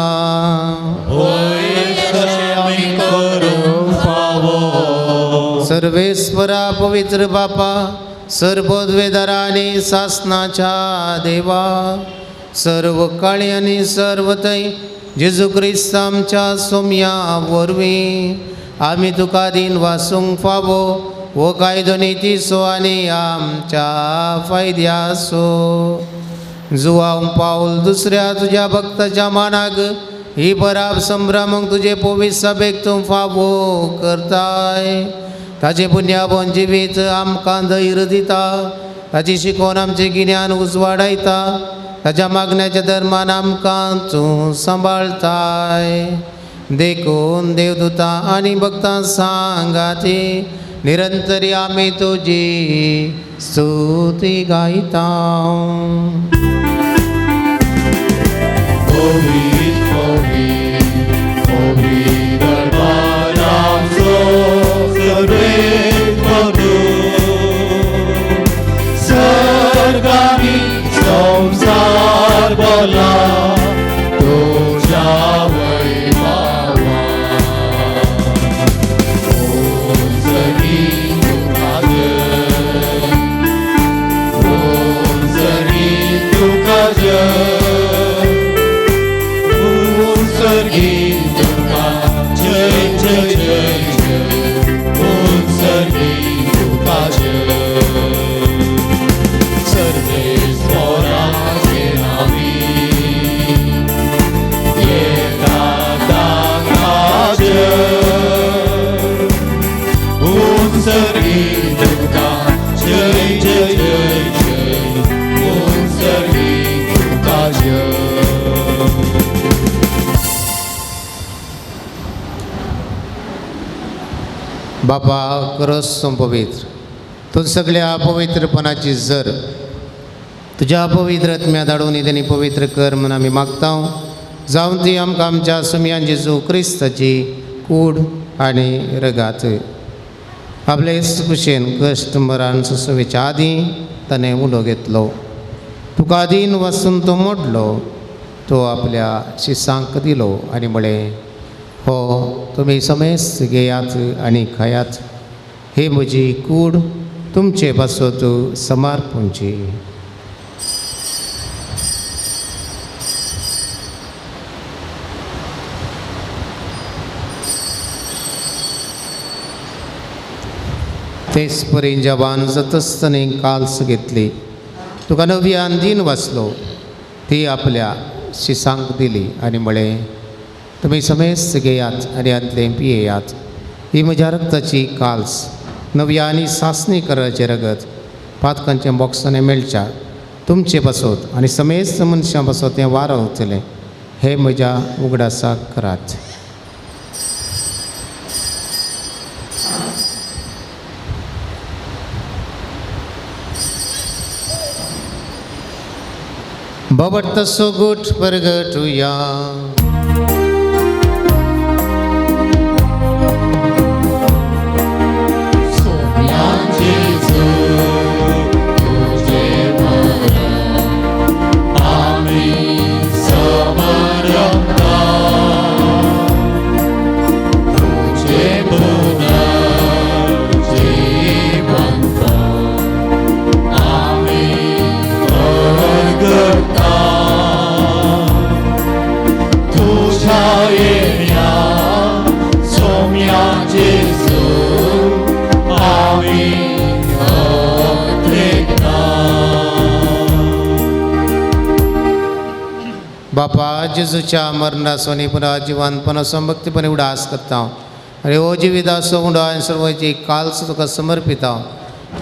Speaker 3: होय तशें आमी करूंक फावो.
Speaker 2: सर्वेस्परा पवित्र बापा सर्वद्वेदारा आनी सासनाच्या देवा सर्व काळी आनी सर्व थंय जेजू क्रिस्त आमच्या सोमया वरवीं आमी तुका दिन वासूंक फावो हो कायदो नितीचो आनी आमच्या फायद्याचो. जुवांव पावल दुसऱ्या तुज्या भक्ताच्या मानाक ही पराब संभ्रमूंक तुजे पवित्र सभेक तूं फावो करताय. ताचे पुण्याबन जिवीत आमकां धैर्य दिता. ताची शिकोवन आमचें गिन्यान उजवाडायता. ताच्या मागण्याच्या धर्मान आमकां तूं सांबाळताय. देखून देवदूतां आनी भक्तां सांगाती निरंतरी आमी तुजी स्तुती गायता.
Speaker 3: सर्गानी संसार बोला तुझ्या वैभवा. उंचरी तुका जय, उंचरी तुका जय, उंचरी तुका जय जय जय जय, उंचरी तुका जय. सर्वेस्पराचे नावी येता ताका जय, उंचरी तुका जय जय जय जय, उंचरी तुका जय.
Speaker 2: बापा करस पवित्र तूं सगळ्या पवित्रपणाची जर तुज्या पवित्र आत्म्या धाडून तेणी पवित्र कर म्हूण आमी मागता. जावन ती आमकां आमच्या सुमयान जेजू क्रिस्ताची कूड आनी रगात आपले कुशेन कश्ट मरान सुसवेच्या आदीं ताणें उलो घेतलो. तुका दीन वसून तो मोडलो. तो आपल्या शिसांक दिलो आनी म्हळें, हो तुमी समेस्त घेयात आनी खायात. हे म्हजी कूड तुमचे पासत समर्पणची. तेच परीन जवान जातस्ताने काल्स घेतली. तुका नव्यान दीन वाचलो. ती आपल्या शिसांक दिली आनी म्हळें, तुमी समेस्त घेयात आनी हांतलें पियेयात. ही म्हज्या रक्ताची काल्स नव्या आनी सासणी कराचें रगत पातकांच्या बॉक्सांनी मेळच्या तुमचे पासत आनी समेस्त मनशां पासत तें वारो वतलें. हे म्हज्या उगडासाक करात. भवत सुगुट परगटुया.
Speaker 3: पुनर्जीवंत आमी
Speaker 2: बापा जेजूच्या मरणाचो आनी पुनर्जिवनपणाचो भक्तीपणे उडास करता आनी हो जिविताचो उंडो आनी सर्वांची कालच तुका समर्पिता.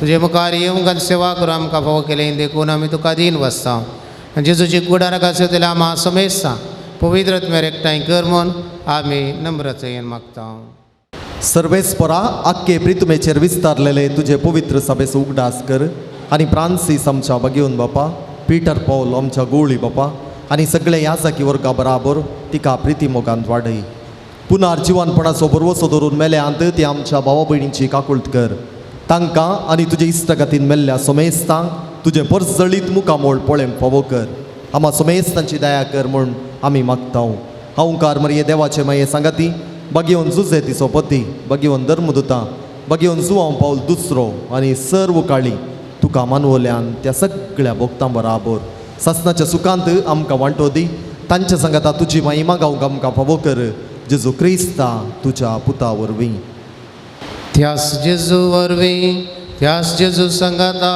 Speaker 2: तुजे मुखार येवंक आनी सेवा करूं आमकां फावो केलें देखून आमी तुका दीन वसता आनी जेजूची कुडान आसा आमा समेस्ता पवित्र आत्म्यार एकठांय कर म्हूण आमी नम्रतायेन मागता.
Speaker 5: सर्वेस्परा आख्खे प्रितुमेचेर विस्तारलेले तुजे पवित्र सभेचो उगडास कर आनी फ्रांसीस आमच्या बगेवन बापा, पीटर पॉल आमच्या गोळी बापा आनी सगळे याजकी वर्गा बराबर तिका प्रिती मोगांत वाडय. पुनर्जिवनपणाचो भरवसो धरून मेल्यांत ती आमच्या भावा भयणींची काकुळट कर. तांकां आनी तुजे इश्टगतीन मेल्ल्या सोमेस्तांक तुजें परजळीत मुखामोळ पळेवंक फावो कर. आमा सोमेस्तांची दया कर म्हूण आमी मागता. हांवकार मरये देवाचे माये सांगाती बगेवन जुजे तिचो पती, बगेवन धर्मदुता, बगेवन जुवांव पावल दुसरो आनी सर्व काळी तुका मानवल्यान त्या सगळ्या भोक्तां बराबर सासनाच्या सुखांत आमकां वांटो दी. तांच्या सांगाता तुजी महिमा गावंक आमकां फावो कर. जेजू क्रिस्ता तुज्या पुता वरवीं.
Speaker 2: त्यास जेजू वरवीं, त्यास जेजू संगाता,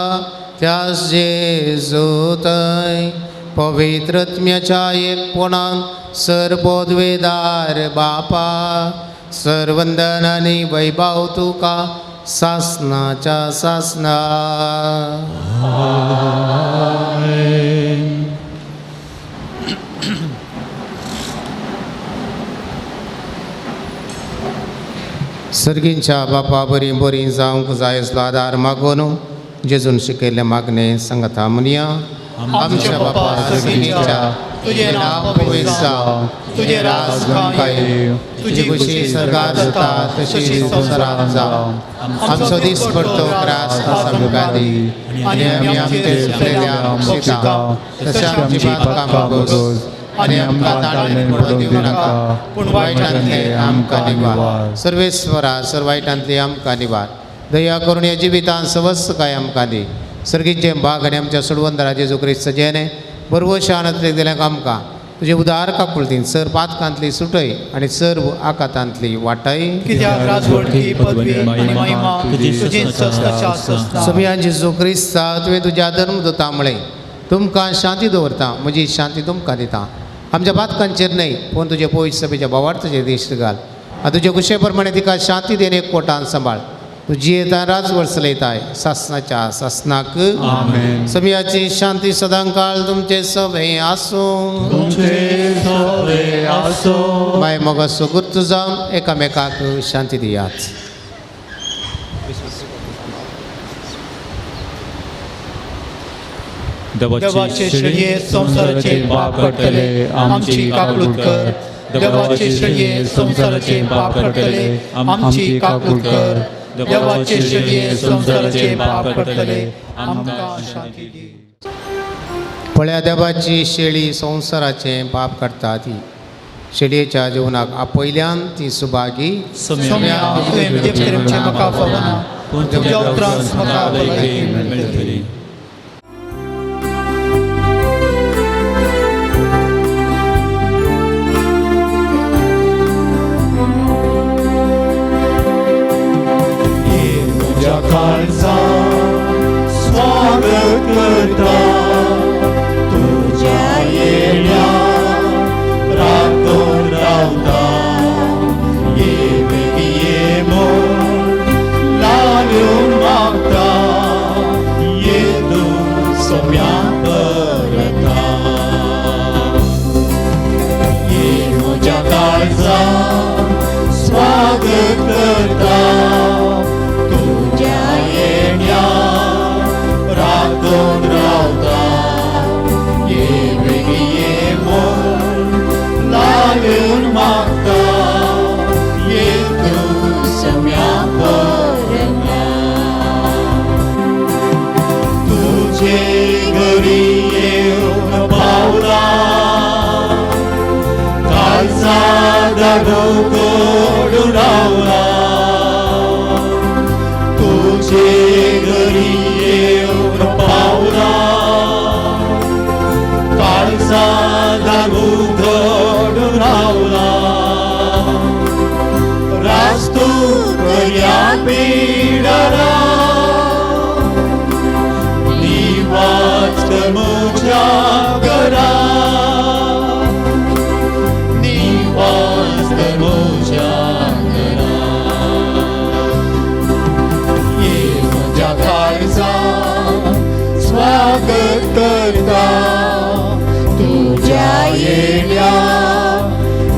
Speaker 2: त्यास जेजू थंय पवित्र आत्म्याच्या एकपणान सर्वोद्वेदार बापा सर्वंदन आनी वैभव तुका सासनाच्या सासना. सर्गींच्या बापा बरी बरी जावंक जाय असलो आदार मागून जेजून शिकयल्लें मागणें सांगता म्हणया. आमच्या बापा सर्गींच्या, तुजें नांव पवित्र जावं, तुजें राज कायम, तुजी खुशी स्वर्गात जाता तशी संवसारांत जावं. आमचो दीस पडतो ग्रास आमकां दी आनी आमी आमचे चुकलेल्या बक्षिता तशें आमची पातकां भोगोस आनी आमकां ताणें पडूंक दिवं नाका पूण वायटांतले आमकां निवार. सर्वेस्वरा सर्व वायटांतले आमकां निवार. दया करून ह्या जिवितान सवस्त काय आमकां दी. सर्गीचें भाग आनी आमच्या सोडवंदरा जेजू क्रिस्त जेणे बरवो शानांतले दिल्याक आमकां तुजे उदार काकुळतीन सर पातकांतली सुटय आनी सर्व आकातांतली वाटय. सगळ्या जेजू क्रिस्ता तुवें तुज्या धर्मदुता म्हळें तुमकां शांती दवरता, म्हजी शांती तुमकां दिता. आमच्या पातकांचेर न्हय पूण तुजे पवित्र सभेच्या भावार्थाचेर दिश्ट घाल आनी तुजे खुशे प्रमाणे तिका शांती देणे एक कोटान सांबाळ. तूं जियेता राजवट चलयताय सासनाच्या सासनाक.
Speaker 1: आमेन.
Speaker 2: समयाची शांती सदांकाळ तुमचे सभे आसूं. माय मोगाचो गुर्त जावन एकामेकाक शांती दियात.
Speaker 3: देवाचे शेळये संवसाराचे पाप काडटले आमची काकूट कर. देवाचे शेळये संवसाराचे पाप काडटले आमची काकूट कर. देवाचे शेळये संवसाराचे पाप काडटले आमकां शांती दी.
Speaker 2: पळया देवाची शेळी संवसाराचे पाप काडटा ती शेळयेच्या जेवणाक आपयल्यान ती सुभागी.
Speaker 3: तुज्या उपरांत म्हाका भलायकी मेळटली.
Speaker 6: स्वागत करता तुझ्या येण्या रातोन रावता. ये बेगी ये म्हूण लाल्यून मागता, ये तूं सोम्या परता. ये म्हज्या काळजा स्वागत करता तुझ्या येण्या रातोन रावता. ये बेगी ये म्हूण लाल्यून मागता, ये तूं सोम्या परता. तुझे घरी येवन पावला, काळजा दागो कोडून रावला. तुझे घरी येवन पावला, काळजा दागो कोडून रावला. रास्तू करया पिडरा, निवास कर म्हज्या घरा. करता तुझ्या येण्या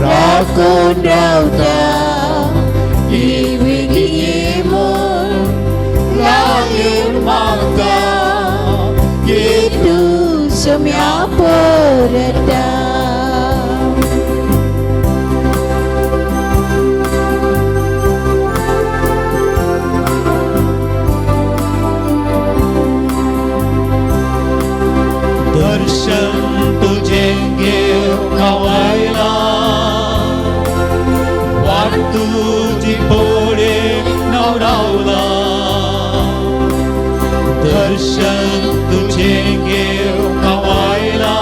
Speaker 6: राखून रावता ये म्हूण लागून मागता ये तूं सम्या परता. दर्शन तुझे घेवंक आयला वाट तुजी पळयन रावला दर्शन तुझे घेवंक आयला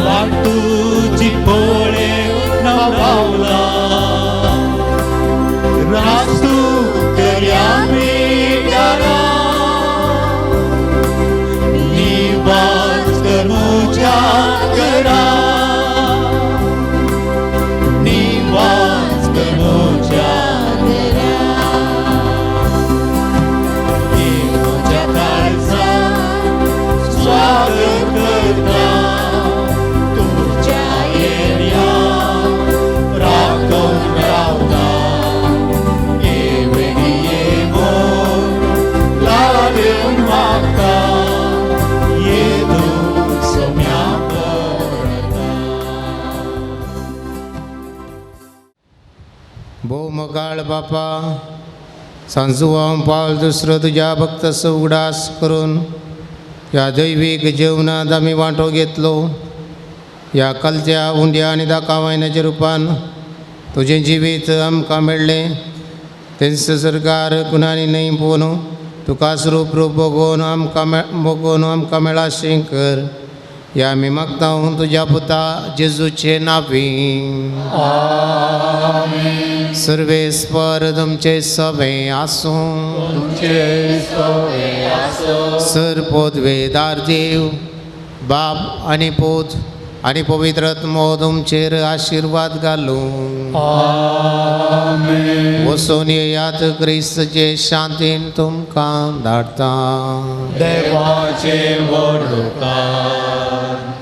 Speaker 6: वाट तुजी पळयन रावला राज तूं करया पिडारा निवास कर म्हज्या घरा निवास कर म्हज्या घरा ये म्हज्या काळजांत स्वागत करता तुज्या येण्या राखून रावता ये बेगी ये म्हूण लागून मागता ये तूं सम्या परता.
Speaker 2: भोव मोगाळ बापा, सांजुआंव पावल दुसरो तुज्या भक्ताचो उगडास करून ह्या दैवीक जेवणांत आमी वांटो घेतलो. ह्या कलत्या उंड्या आनी दाकावायनाच्या रुपान तुजें जिवीत आमकां मेळ्ळें. तेंच सरकार गुणांनी न्हय पूण तुका रूप रूप भोगोवन आमकां भोगोवन आमकां मेळाशें कर. ह्या आमी मागता तुज्या पुता जेजूचे नांवी. सर्वेस्पर तुमचे सवे आसूं. सर पोदवेदार देव बाप आनी पूत आनी पवित्र आत्मो तुमचेर आशिर्वाद घालूं. वचून येयात, क्रिस्तचे शांतीन तुमकां धाडटा.
Speaker 6: देवाचे व्हड उपकार.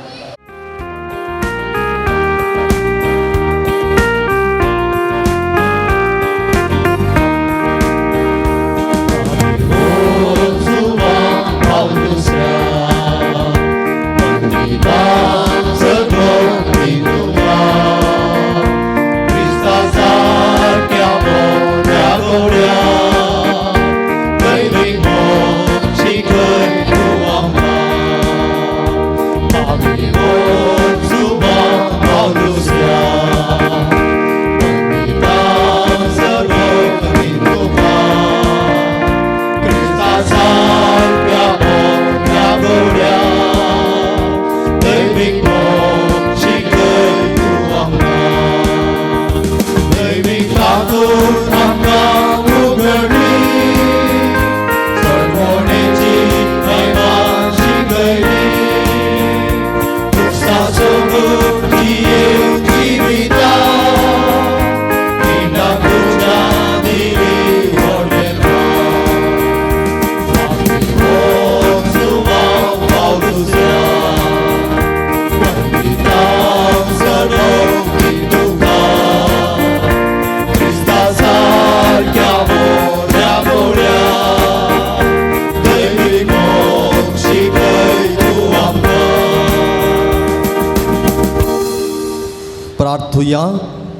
Speaker 5: प्रार्थुया.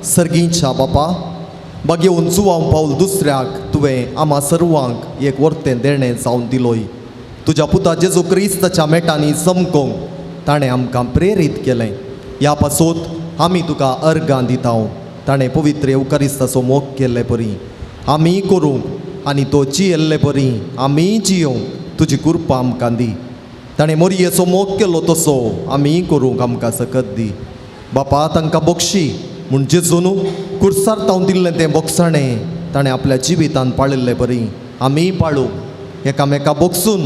Speaker 5: सर्गींच्या बापा, बागेवन जुवांव पावल दुसऱ्याक तुवें आमा सर्वांक एक वर्तें देणें जावन दिलोय. तुज्या पुता जेजू क्रिस्ताच्या मेटांनी चमकोंक ताणें आमकां प्रेरीत केलें. ह्या पासत आमी तुका अर्गां दिता. ताणें पवित्र येवकारिस्ताचो मोग केल्ले परी आमी करूंक आनी तो जियेल्ले परी आमी जियोंक तुजी कृपा आमकां दी. ताणें मोरयेचो मोग केलो तसो आमी करूंक आमकां सकत दी. बापा, तांकां बक्षी म्हूण जेजून कुर्सार तावन दिल्लें तें बोगसाणें ताणें आपल्या जिवितान पाळिल्ले परी आमी पाळूंक एकामेका बोगसून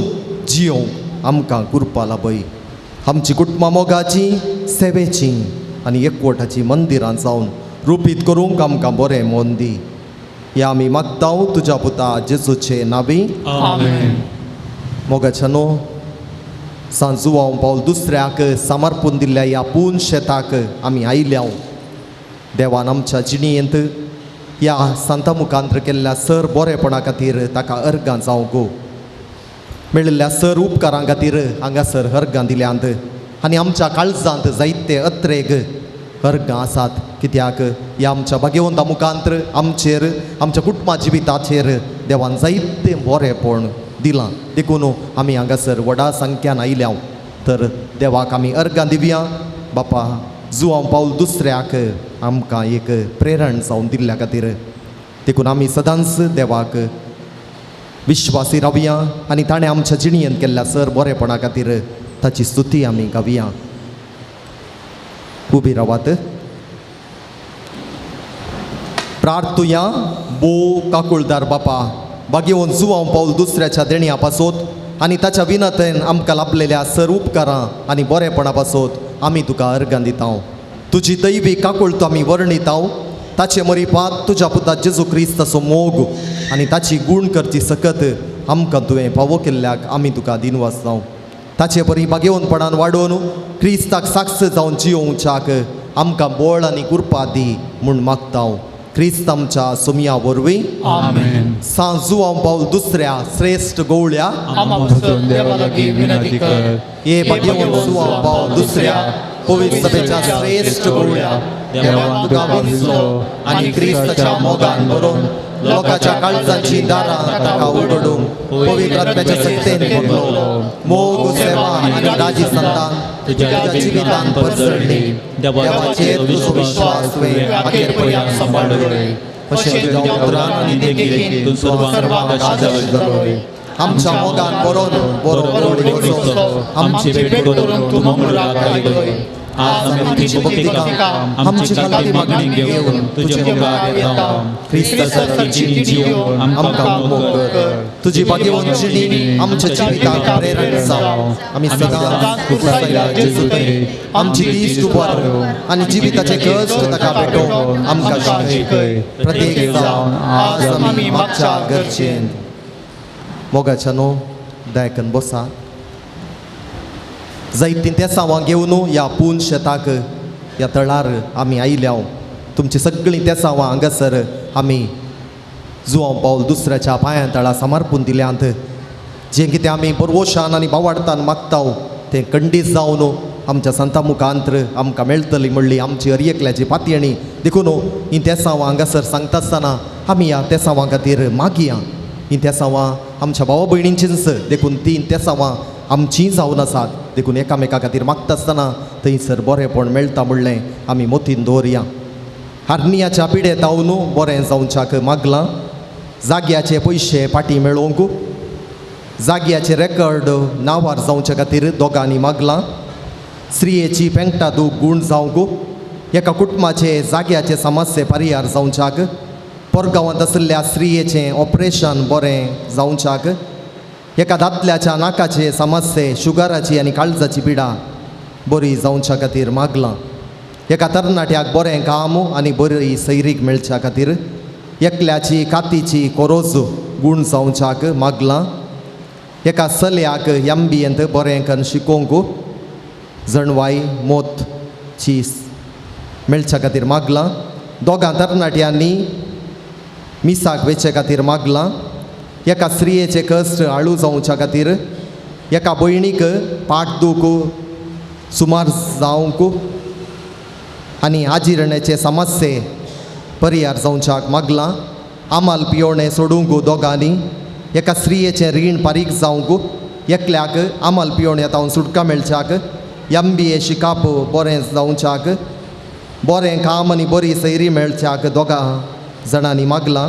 Speaker 5: जियोंक आमकां कृपा लाभय. आमची कुटुंबां मोगाची, सेवेची आनी एकवटाची मंदिरां जावन रुपीत करूंक आमकां बरें मन दी. ह्या आमी मागता तुज्या पुता जेजूचे नावी.
Speaker 6: आमेन.
Speaker 5: मोगाच्या न्हू सांत जुवांव पावल दुसऱ्याक समर्पून दिल्ल्या ह्या पून शेताक आमी आयल्या. देवान आमच्या जिणेंत ह्या सांता मुखांतर केल्ल्या सर बरेपणा खातीर ताका अर्गां जावंक मेळिल्ल्या सर उपकारां खातीर हांगासर अर्गां दिल्यांत आनी आमच्या काळजांत जायते अत्रेग अर्गां आसात. कित्याक ह्या आमच्या भाग्यवंता मुखांतर आमचेर आमच्या कुटुंबा जिविताचेर देवान जायते बरेपण दिलां. देखून आमी हांगासर व्हडा संख्यान आयल्या. तर देवाक आमी अर्गां दिवया. बापा जुवांव पावल दुसऱ्याक आमकां एक प्रेरण जावन दिल्ल्या खातीर देखून आमी सदांच देवाक विश्वासी रावया आनी ताणें आमच्या जिणेंत केल्ल्या सर बरेपणा खातीर ताची स्तुती आमी गावया. उबी रावात. प्रार्थुया. बो काकुळदार बापा भाग्यवंत जुवांव पावल दुसऱ्याच्या देण्या पासत आनी ताच्या विनतेन आमकां लाभलेल्या सर उपकारां आनी बरेपणा पासत आमी तुका अर्गां दिता. तुजी दैवी काकुळत आमी वर्णिताव. ताचे मरिपात तुज्या पुता जेजू क्रिस्ताचो मोग आनी ताची गूण करची सकत आमकां तुवें फावो केल्ल्याक आमी तुका दिनवास जावं. ताचे परी भाग्यवंतपणान वाडोवन क्रिस्ताक साक्ष जावन जियोवच्याक आमकां बळ आनी कृपा दी म्हूण मागता. क्रिस्त आमच्या सोमया वरवीं.
Speaker 1: आमेन.
Speaker 5: सांत जुवांव पावल दुसऱ्या श्रेश्ठ गवळ्या
Speaker 3: देवा लागीं विनंती कर.
Speaker 5: हे भाग्यवंत जुवांव पावल दुसऱ्या पवित्र सभेच्या श्रेश्ठ गवळ्या देवान तुका विंचलो आनी क्रिस्ताच्या मोगान भरून लोकांच्या काळजाची दारां ताका उगडून पवित्र आत्म्याच्या सत्तेन भरलो. मोग सेवा आनी राजी संतान तुज्या जिवितान पसरली. देवाचेर तुजो विश्वास तुवें अखेर पर्यंत सांबाळ्ळो. अशें तुज्या उतरान आनी देखीन
Speaker 3: तूं सर्वांक आदर्श जालोय.
Speaker 5: आमच्या मोगान बरोवन बरो बरो
Speaker 3: आमची भेट करून तूं मंगळूराक आयलोय. आज आमी तुजी भक्तिका आमची खाती मागणी घेवन तुजे मुखार येता.
Speaker 5: क्रिस्ताची
Speaker 3: जिणी जियोवन आमकां मोग कर.
Speaker 5: तुजी भाग्यवंत जिणी आमच्या जिविताक प्रेरण जावं. आमी सदांच कुर्सायल्या जेजू थंय आमची दीस उबार आनी जिविताचे कश्ट ताका भेटोवन आमकां शिकय. प्रत्येक जावन आज आमी मागच्या गरजेन मोगाच्या न्हू दायकन बसा. जायतीं तेसांवां घेवन ह्या पून शेताक ह्या तळार आमी आयल्या. तुमची सगळीं तेसांवां हांगासर आमी जुवांव पावल दुसऱ्याच्या पांयां तळा समर्पून दिल्यांत. जें कितें आमी बरवशान आनी बावाडतान मागता तें खंडीत जावन आमच्या संता मुखांतर आमकां मेळटली म्हणली आमची हर एकल्याची पातयेणी. देखून हीं तेसांवां हांगासर सांगता आसतना आमी ह्या तेसांवां खातीर मागया. हीं तेसांवां आमच्या भावा भयणींचींच देखून तीं तेसांवां आमचीं जावन आसात. देखून एकामेका खातीर मागता आसतना थंयसर बरेंपण मेळटा म्हणलें आमी मोतीन दवरया. हार्नियाच्या पिडेत हांव बरें जावच्याक मागलां. जाग्याचे पयशे फाटीं मेळोवंक जाग्याचे रेकॉर्ड नांवार जावचे खातीर दोगांनी मागलां. स्त्रियेची पेंकटा दूख गूण जावंक एका कुटुंबाचे जाग्याचे समस्ये परिहार जावच्याक परगांवांत आशिल्ल्या स्त्रियेचें ऑपरेशन बरें जावच्याक एका दादल्याच्या नाकाचे समस्ये शुगराची आनी काळजाची पिडा बरी जावच्या खातीर मागलां. एका तरणाट्याक बरें काम आनी बरी सैरीक मेळच्या खातीर एकल्याची कातीची कोरोज गूण जावच्याक मागलां. एका चलयाक एम बी एंत बरें करून शिकोवंक जणवाय मोत चीस मेळच्या खातीर मागलां. दोगां तरणाट्यांनी मिसाक वेचे खातीर मागलां. एका स्त्रियेचे कश्ट आळू जावच्या खातीर एका भयणीक पाट दूख सुमार जावंक आनी आजिरण्याचे समस्ये परिहार जावच्याक मागलां. आमाल पियोणें सोडूंक दोगांनी एका स्त्रियेचें रीण फारीक जावंक एकल्याक आमाल पियोण्या तावन सुटका मेळच्याक एम बी ए शिकाप बरें जावच्याक बरें काम आनी बरी सैरी मेळच्याक दोगां जाणांनी मागलां.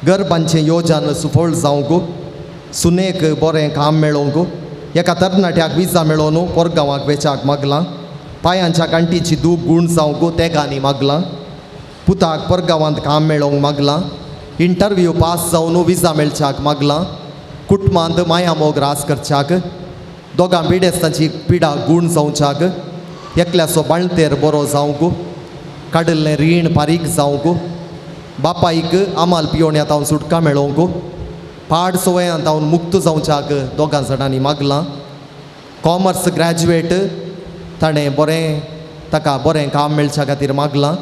Speaker 5: गर्भांचें योजन सुफळ जावंक सुनेक बरें काम मेळोवंक एका तरणाट्याक विजा मेळोवन पोरगांवाक वेच्याक मागलां. पांयांच्या गांठीची दूख गूण जावंक तेगांनी मागलां. पुताक परगांवांत काम मेळोवंक मागलां. इंटरव्यू पास जावन विजा मेळच्याक मागलां. कुटुंबांत माया मोग रास करच्याक दोगां पिडेस्तांची पिडा गूण जावच्याक एकल्याचो बाळंतेर बरो जावंक काडिल्लें रीण फारीक जावंक बापायक आमाल पियोण्या तावन सुटका मेळोवंक पाड सवयां तावन मुक्त जावच्याक दोगां जाणांनी मागलां. कॉमर्स ग्रॅज्युएट, ताणें बरें ताका बरें काम मेळच्या खातीर मागलां.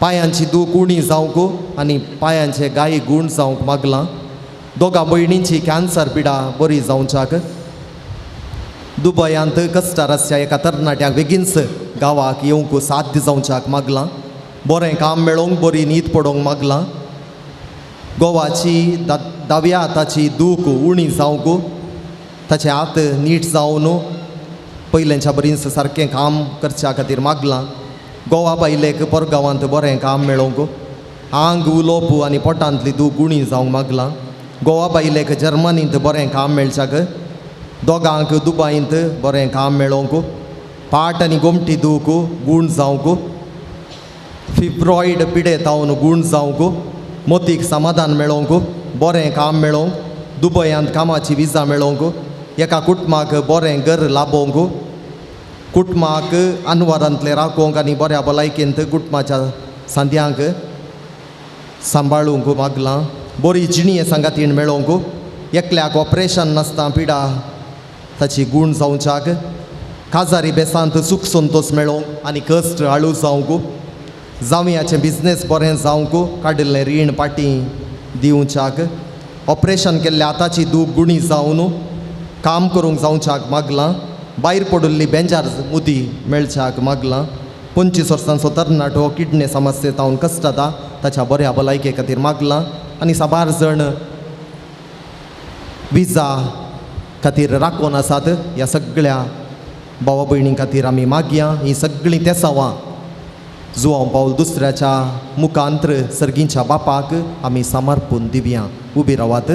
Speaker 5: पांयांची दूख उणी जावंक आनी पांयांचे गाय गूण जावंक मागलां. दोगां भयणींची कॅन्सर पिडा बरी जावच्याक. दुबयांत कस्टार आसच्या एका तरणाट्याक बेगीनच गांवाक येवंक साध्य जावच्याक मागलां. बरें काम मेळोवंक, बरी न्हीद पडोवंक मागलां. गोवाची दाव्या हाताची दूख उणी जावंक, ताचे हात नीट जावन पयलेंच्या बरींच सारकें काम करच्या खातीर मागलां. गोवा बायलेक परगांवांत बरें काम मेळोवंक, आंग उलोवप आनी पोटांतली दूख उणी जावंक मागलां. गोवा बायलेक जर्मनींत बरें काम मेळच्याक, दोगांक दुबायंत बरें काम मेळोवंक, पाट आनी गोमटी दूख गूण जावंक, फिब्रॉयड पिडेतावन गूण जावंक, मोतीक समाधान मेळोवंक, बरें काम मेळोवंक, दुबयांत कामाची विजा मेळोवंक, एका कुटुंबाक बरें घर लाभोवंक, कुटुंबाक अनवरांतलें राखोवंक आनी बऱ्या भलायकेंत कुटुंबाच्या सांद्यांक सांबाळूंक मागलां. बरी जिणये सांगातीण मेळोवंक, एकल्याक ऑपरेशन नासता पिडा ताची गूण जावच्याक, काजारी बेसांत सूख संतोश मेळोवंक आनी कश्ट हाळू जावंक, जावयाचें बिजनेस बरें जावंक, काडिल्लें रीण पाटी दिवच्याक, ऑपरेशन केल्ल्या हाताची दूख गुणी जावन काम करूंक जावच्याक मागलां. भायर पडिल्ली बेंजार मुदी मेळच्याक मागलां. 25 वर्सांचो तरणाटो किडने समस्ये तावन कश्टता ताच्या बऱ्या भलायके खातीर मागलां. आनी साबार जण विजा खातीर राखून आसात. ह्या सगळ्या भावा भयणीं खातीर आमी मागया. हीं सगळीं तेसांवां जुवांव पावल दुसऱ्याच्या मुखांत्र सर्गींच्या बापाक आमी समर्पून दिवया. उबी रावात.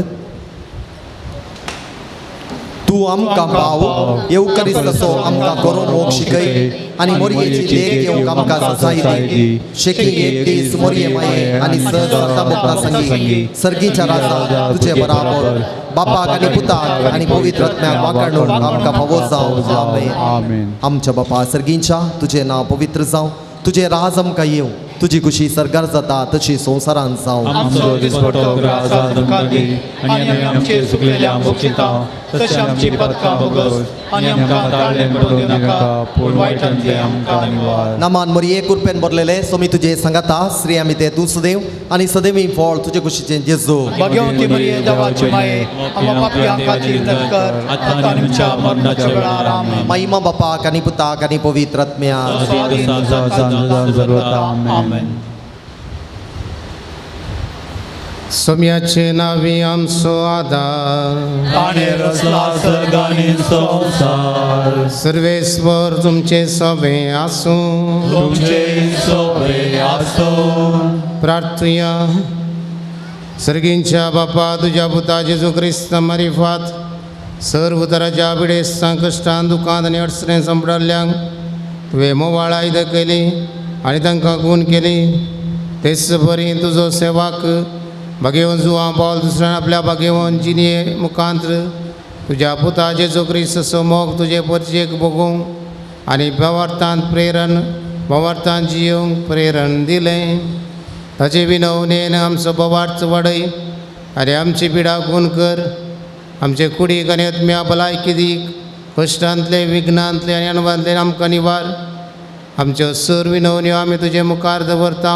Speaker 5: तूं आमकां पाव येवकरिस्ताचो आमकां करो मोग शिकय आनी मोरयेची लेख येवंक आमकां सजाय दी. शेकी एक दीस मोरये माये आनी सदा संगी सर्गीच्या राजा तुजे बराबर बापाक आनी पुताक आनी पवित्र आत्म्याक वाखाणून आमकां फावो जावं. आमेन. आमच्या बापा सर्गींच्या, तुजें नांव पवित्र जावं, तुजें राज आमकां येवं, तुजी खुशी सरकार जाता तशी संवसारांत जावं.
Speaker 3: आमचो दिसपट्टो ग्रास आज आमकां दी आनी आमी आमचे चुकलेल्या बक्षिता तशें आमची पदकां भोगस आनी आमकां ताळ्ळें पडूं दिनाका, पूण वायटांतलें आमकां निवार.
Speaker 5: नामान मोरये कुरपेन भरलेले सोमी तुजे सांगाता, स्त्री आमी ते तूं सदैव आनी सदैवी फळ तुजे खुशीचें जेजू.
Speaker 3: भगवती मरिये देवाची माये, आमकां पापयां खातीर कर आतां आनी आमच्या मरणाच्या वेळार. आमेन.
Speaker 5: महिमा बापाक आनी पुताक आनी पवित्र आत्म्याक.
Speaker 3: आमेन.
Speaker 2: सोम्याचे नावी आमचो आदार,
Speaker 3: ताणें रचला सर्ग आनी संवसार.
Speaker 2: सर्वेस्वर तुमचे सोबे आसूं.
Speaker 3: तुमचे सोबे आसूं.
Speaker 2: प्रार्थुया. सर्गींच्या बापा, तुज्या पुता जेजू क्रिस्त मारिफात सर्व तराच्या पिडेस्तां कश्टान दुखांत आनी अडचणेन सांपडल्ल्यांक तुवें मोवाळाय दाखयली आनी तांकां गूण केली. तेच बरी तुजो सेवाक भागेवन जुवां पावल दुसऱ्यान आपल्या भागेवन जिणये मुखांत्र तुज्या पुता जेजू क्रिस्त मोग तुजे परचेक भोगूंक आनी भवार्थान प्रेरण भवार्थान जियोवंक प्रेरण दिलें. ताचे विनवणेन आमचो भवार्थ वाडय आनी आमची पिडा गूण कर. आमचे कुडीक आनी आत्म्या भलायकी दी. कश्टांतले विघ्नांतले आनी अणवांतले आमकां निवार. आमच्यो सर विनवण्यो आमी तुजे मुखार दवरता.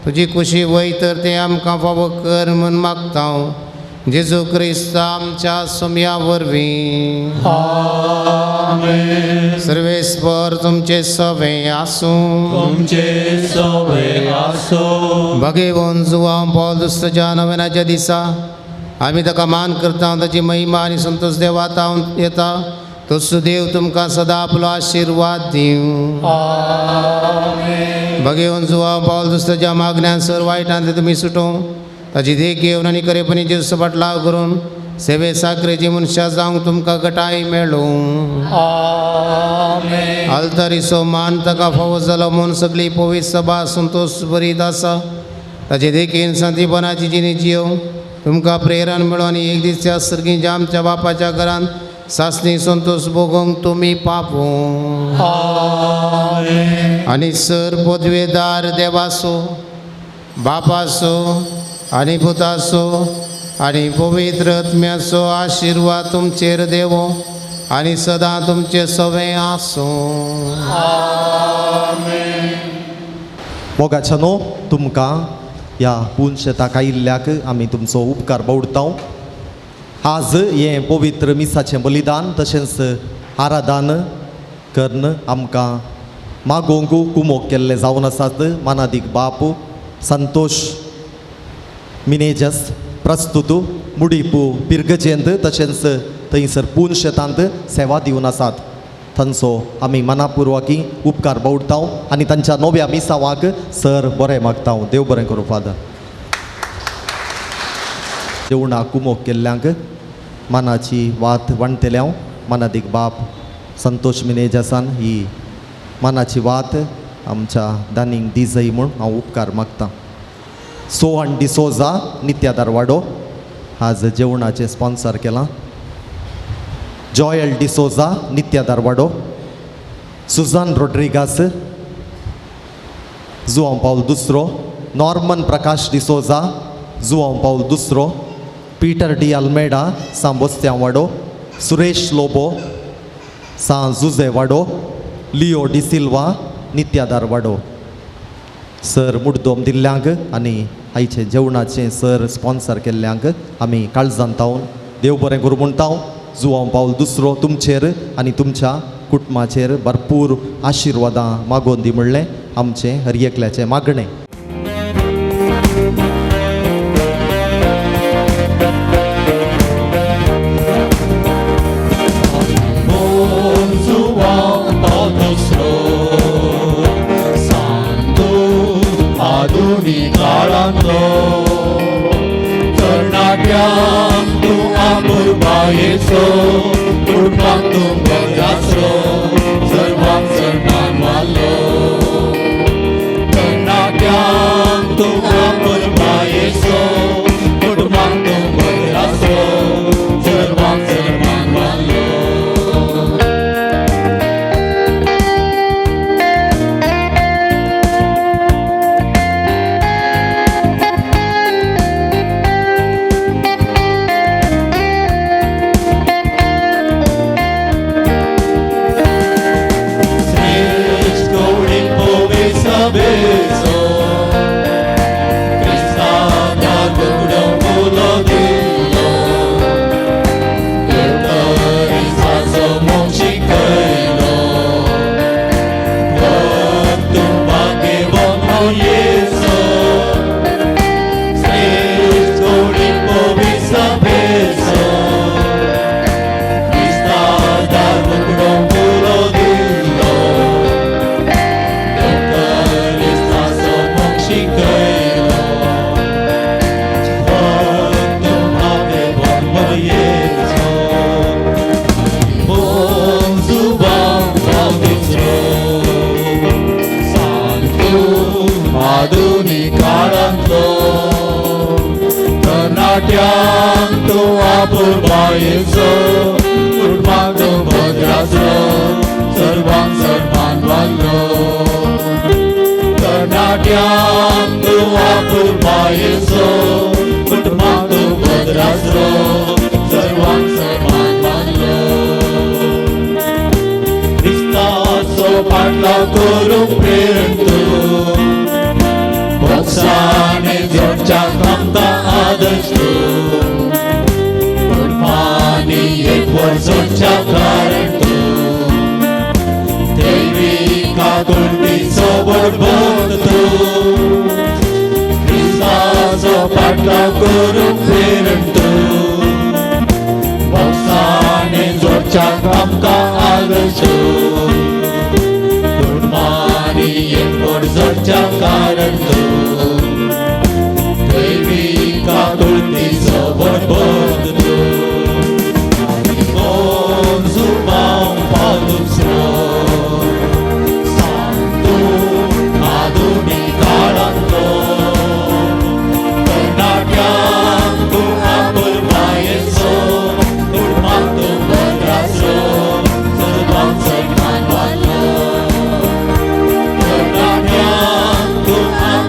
Speaker 2: तुजी खुशी वय तर तें आमकां फावो कर म्हूण मागता. जेजू क्रिस्त आमच्या सोम्या वरवीं.
Speaker 3: आमेन.
Speaker 2: सर्वेस्पर तुमचे सोबे आसूं.
Speaker 3: तुमचे सोबे आसूं.
Speaker 2: भगेवन जुवां पावल दुसऱ्याच्या नव्याच्या दिसा आमी ताका मान करता. ताची महिमा आनी संतोष देवाता येता. तसो देव तुमकां सदां आपलो आशिर्वाद दिवं.
Speaker 3: आमेन.
Speaker 2: भगेवन जुवां पावल दुसऱ्याच्या मागण्यान सर वायटान तुमी सुटोवं. ताची देख घेवन आनी खरेपणी जेजू फाटलाव करून सेवे साकरेची मनशां जावंक तुमकां गटाय मेळूं.
Speaker 3: आमेन.
Speaker 2: आल्तारीचो मान ताका फावो जालो म्हूण सगळी पवित्र सभा संतोष बरीत आसा. ताचे देखीन सांतीपणाची जिणी जियोवंक तुमकां प्रेरण मेळूं आनी एक दीस त्या सर्गीच्या आमच्या बापाच्या घरांत सासणी संतोष भोगोवंक तुमी पावूं.
Speaker 3: आमेन.
Speaker 2: आनी सर पदवेदार देवासो बापासो आनी पुतासो आनी पवित्र आत्म्याचो आशिर्वाद तुमचेर देवो. आनी सदां तुमचे सवे आसूं.
Speaker 5: मोगाच्यानो, तुमकां ह्या पुनशेताक आयिल्ल्याक आमी तुमचो उपकार बावडता. आज हें पवित्र मिसाचें बलिदान तशेंच आराधन करून आमकां मागोवंक कुमोक केल्ले जावन आसात मानादीक बाप संतोष मिनेजस प्रस्तुत मुडीपू पिर्गजेंत तशेंच थंयसर पुनशेतांत सेवा दिवन आसात. तांचो आमी मनापुर्वाकी उपकार बावडता आनी तांच्या नव्या मिसावाक सर बरें मागता. देव बरें करूं फादर. जेवणाक कुमोक केल्ल्यांक मानाची वात वांटतले हांव. मानादीक बाप संतोष मिनेजासान ही मानाची वात आमच्या दानींक दिजय म्हूण हांव उपकार मागता. सोहन डिसोजा नित्या दारवाडो आज जेवणाचें स्पॉन्सर केलां. जॉयल डिसोजा नित्या दारवाडो, सुजान रोड्रिगास, जुआंव पावल दुसरो, नॉर्मन प्रकाश डिसोजा जुआंव पावल दुसरो, पीटर डी अल्मेडा सांबोस्त्यां वाडो, सुरेश लोबो सां जुजे वाडो, लिओ डिसिल्वा नित्यादार वाडो. सर मुड्डोम दिल्ल्यांक आनी आयचें जेवणाचें सर स्पॉन्सर केल्ल्यांक आमी काळजान तावन देव बरें करूं म्हणटा. जुआंव पावल दुसरो तुमचेर आनी तुमच्या कुटुंबाचेर भरपूर आशिर्वादां मागोवन दी म्हणलें आमचें हर एकल्याचें मागणें.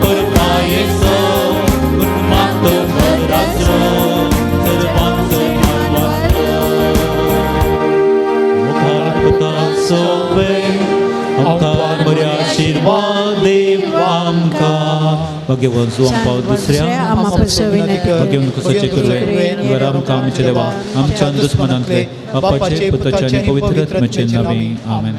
Speaker 6: But
Speaker 7: आमकां भगवंत जुवान पावल दुसऱ्या भगवंत कुसाचे कुरवे वर आमकां आमचे देवा आमच्या दुस्मनांतले बापाचे पुताचे आनी पवित्र आत्म्याचे नांवे आमेन.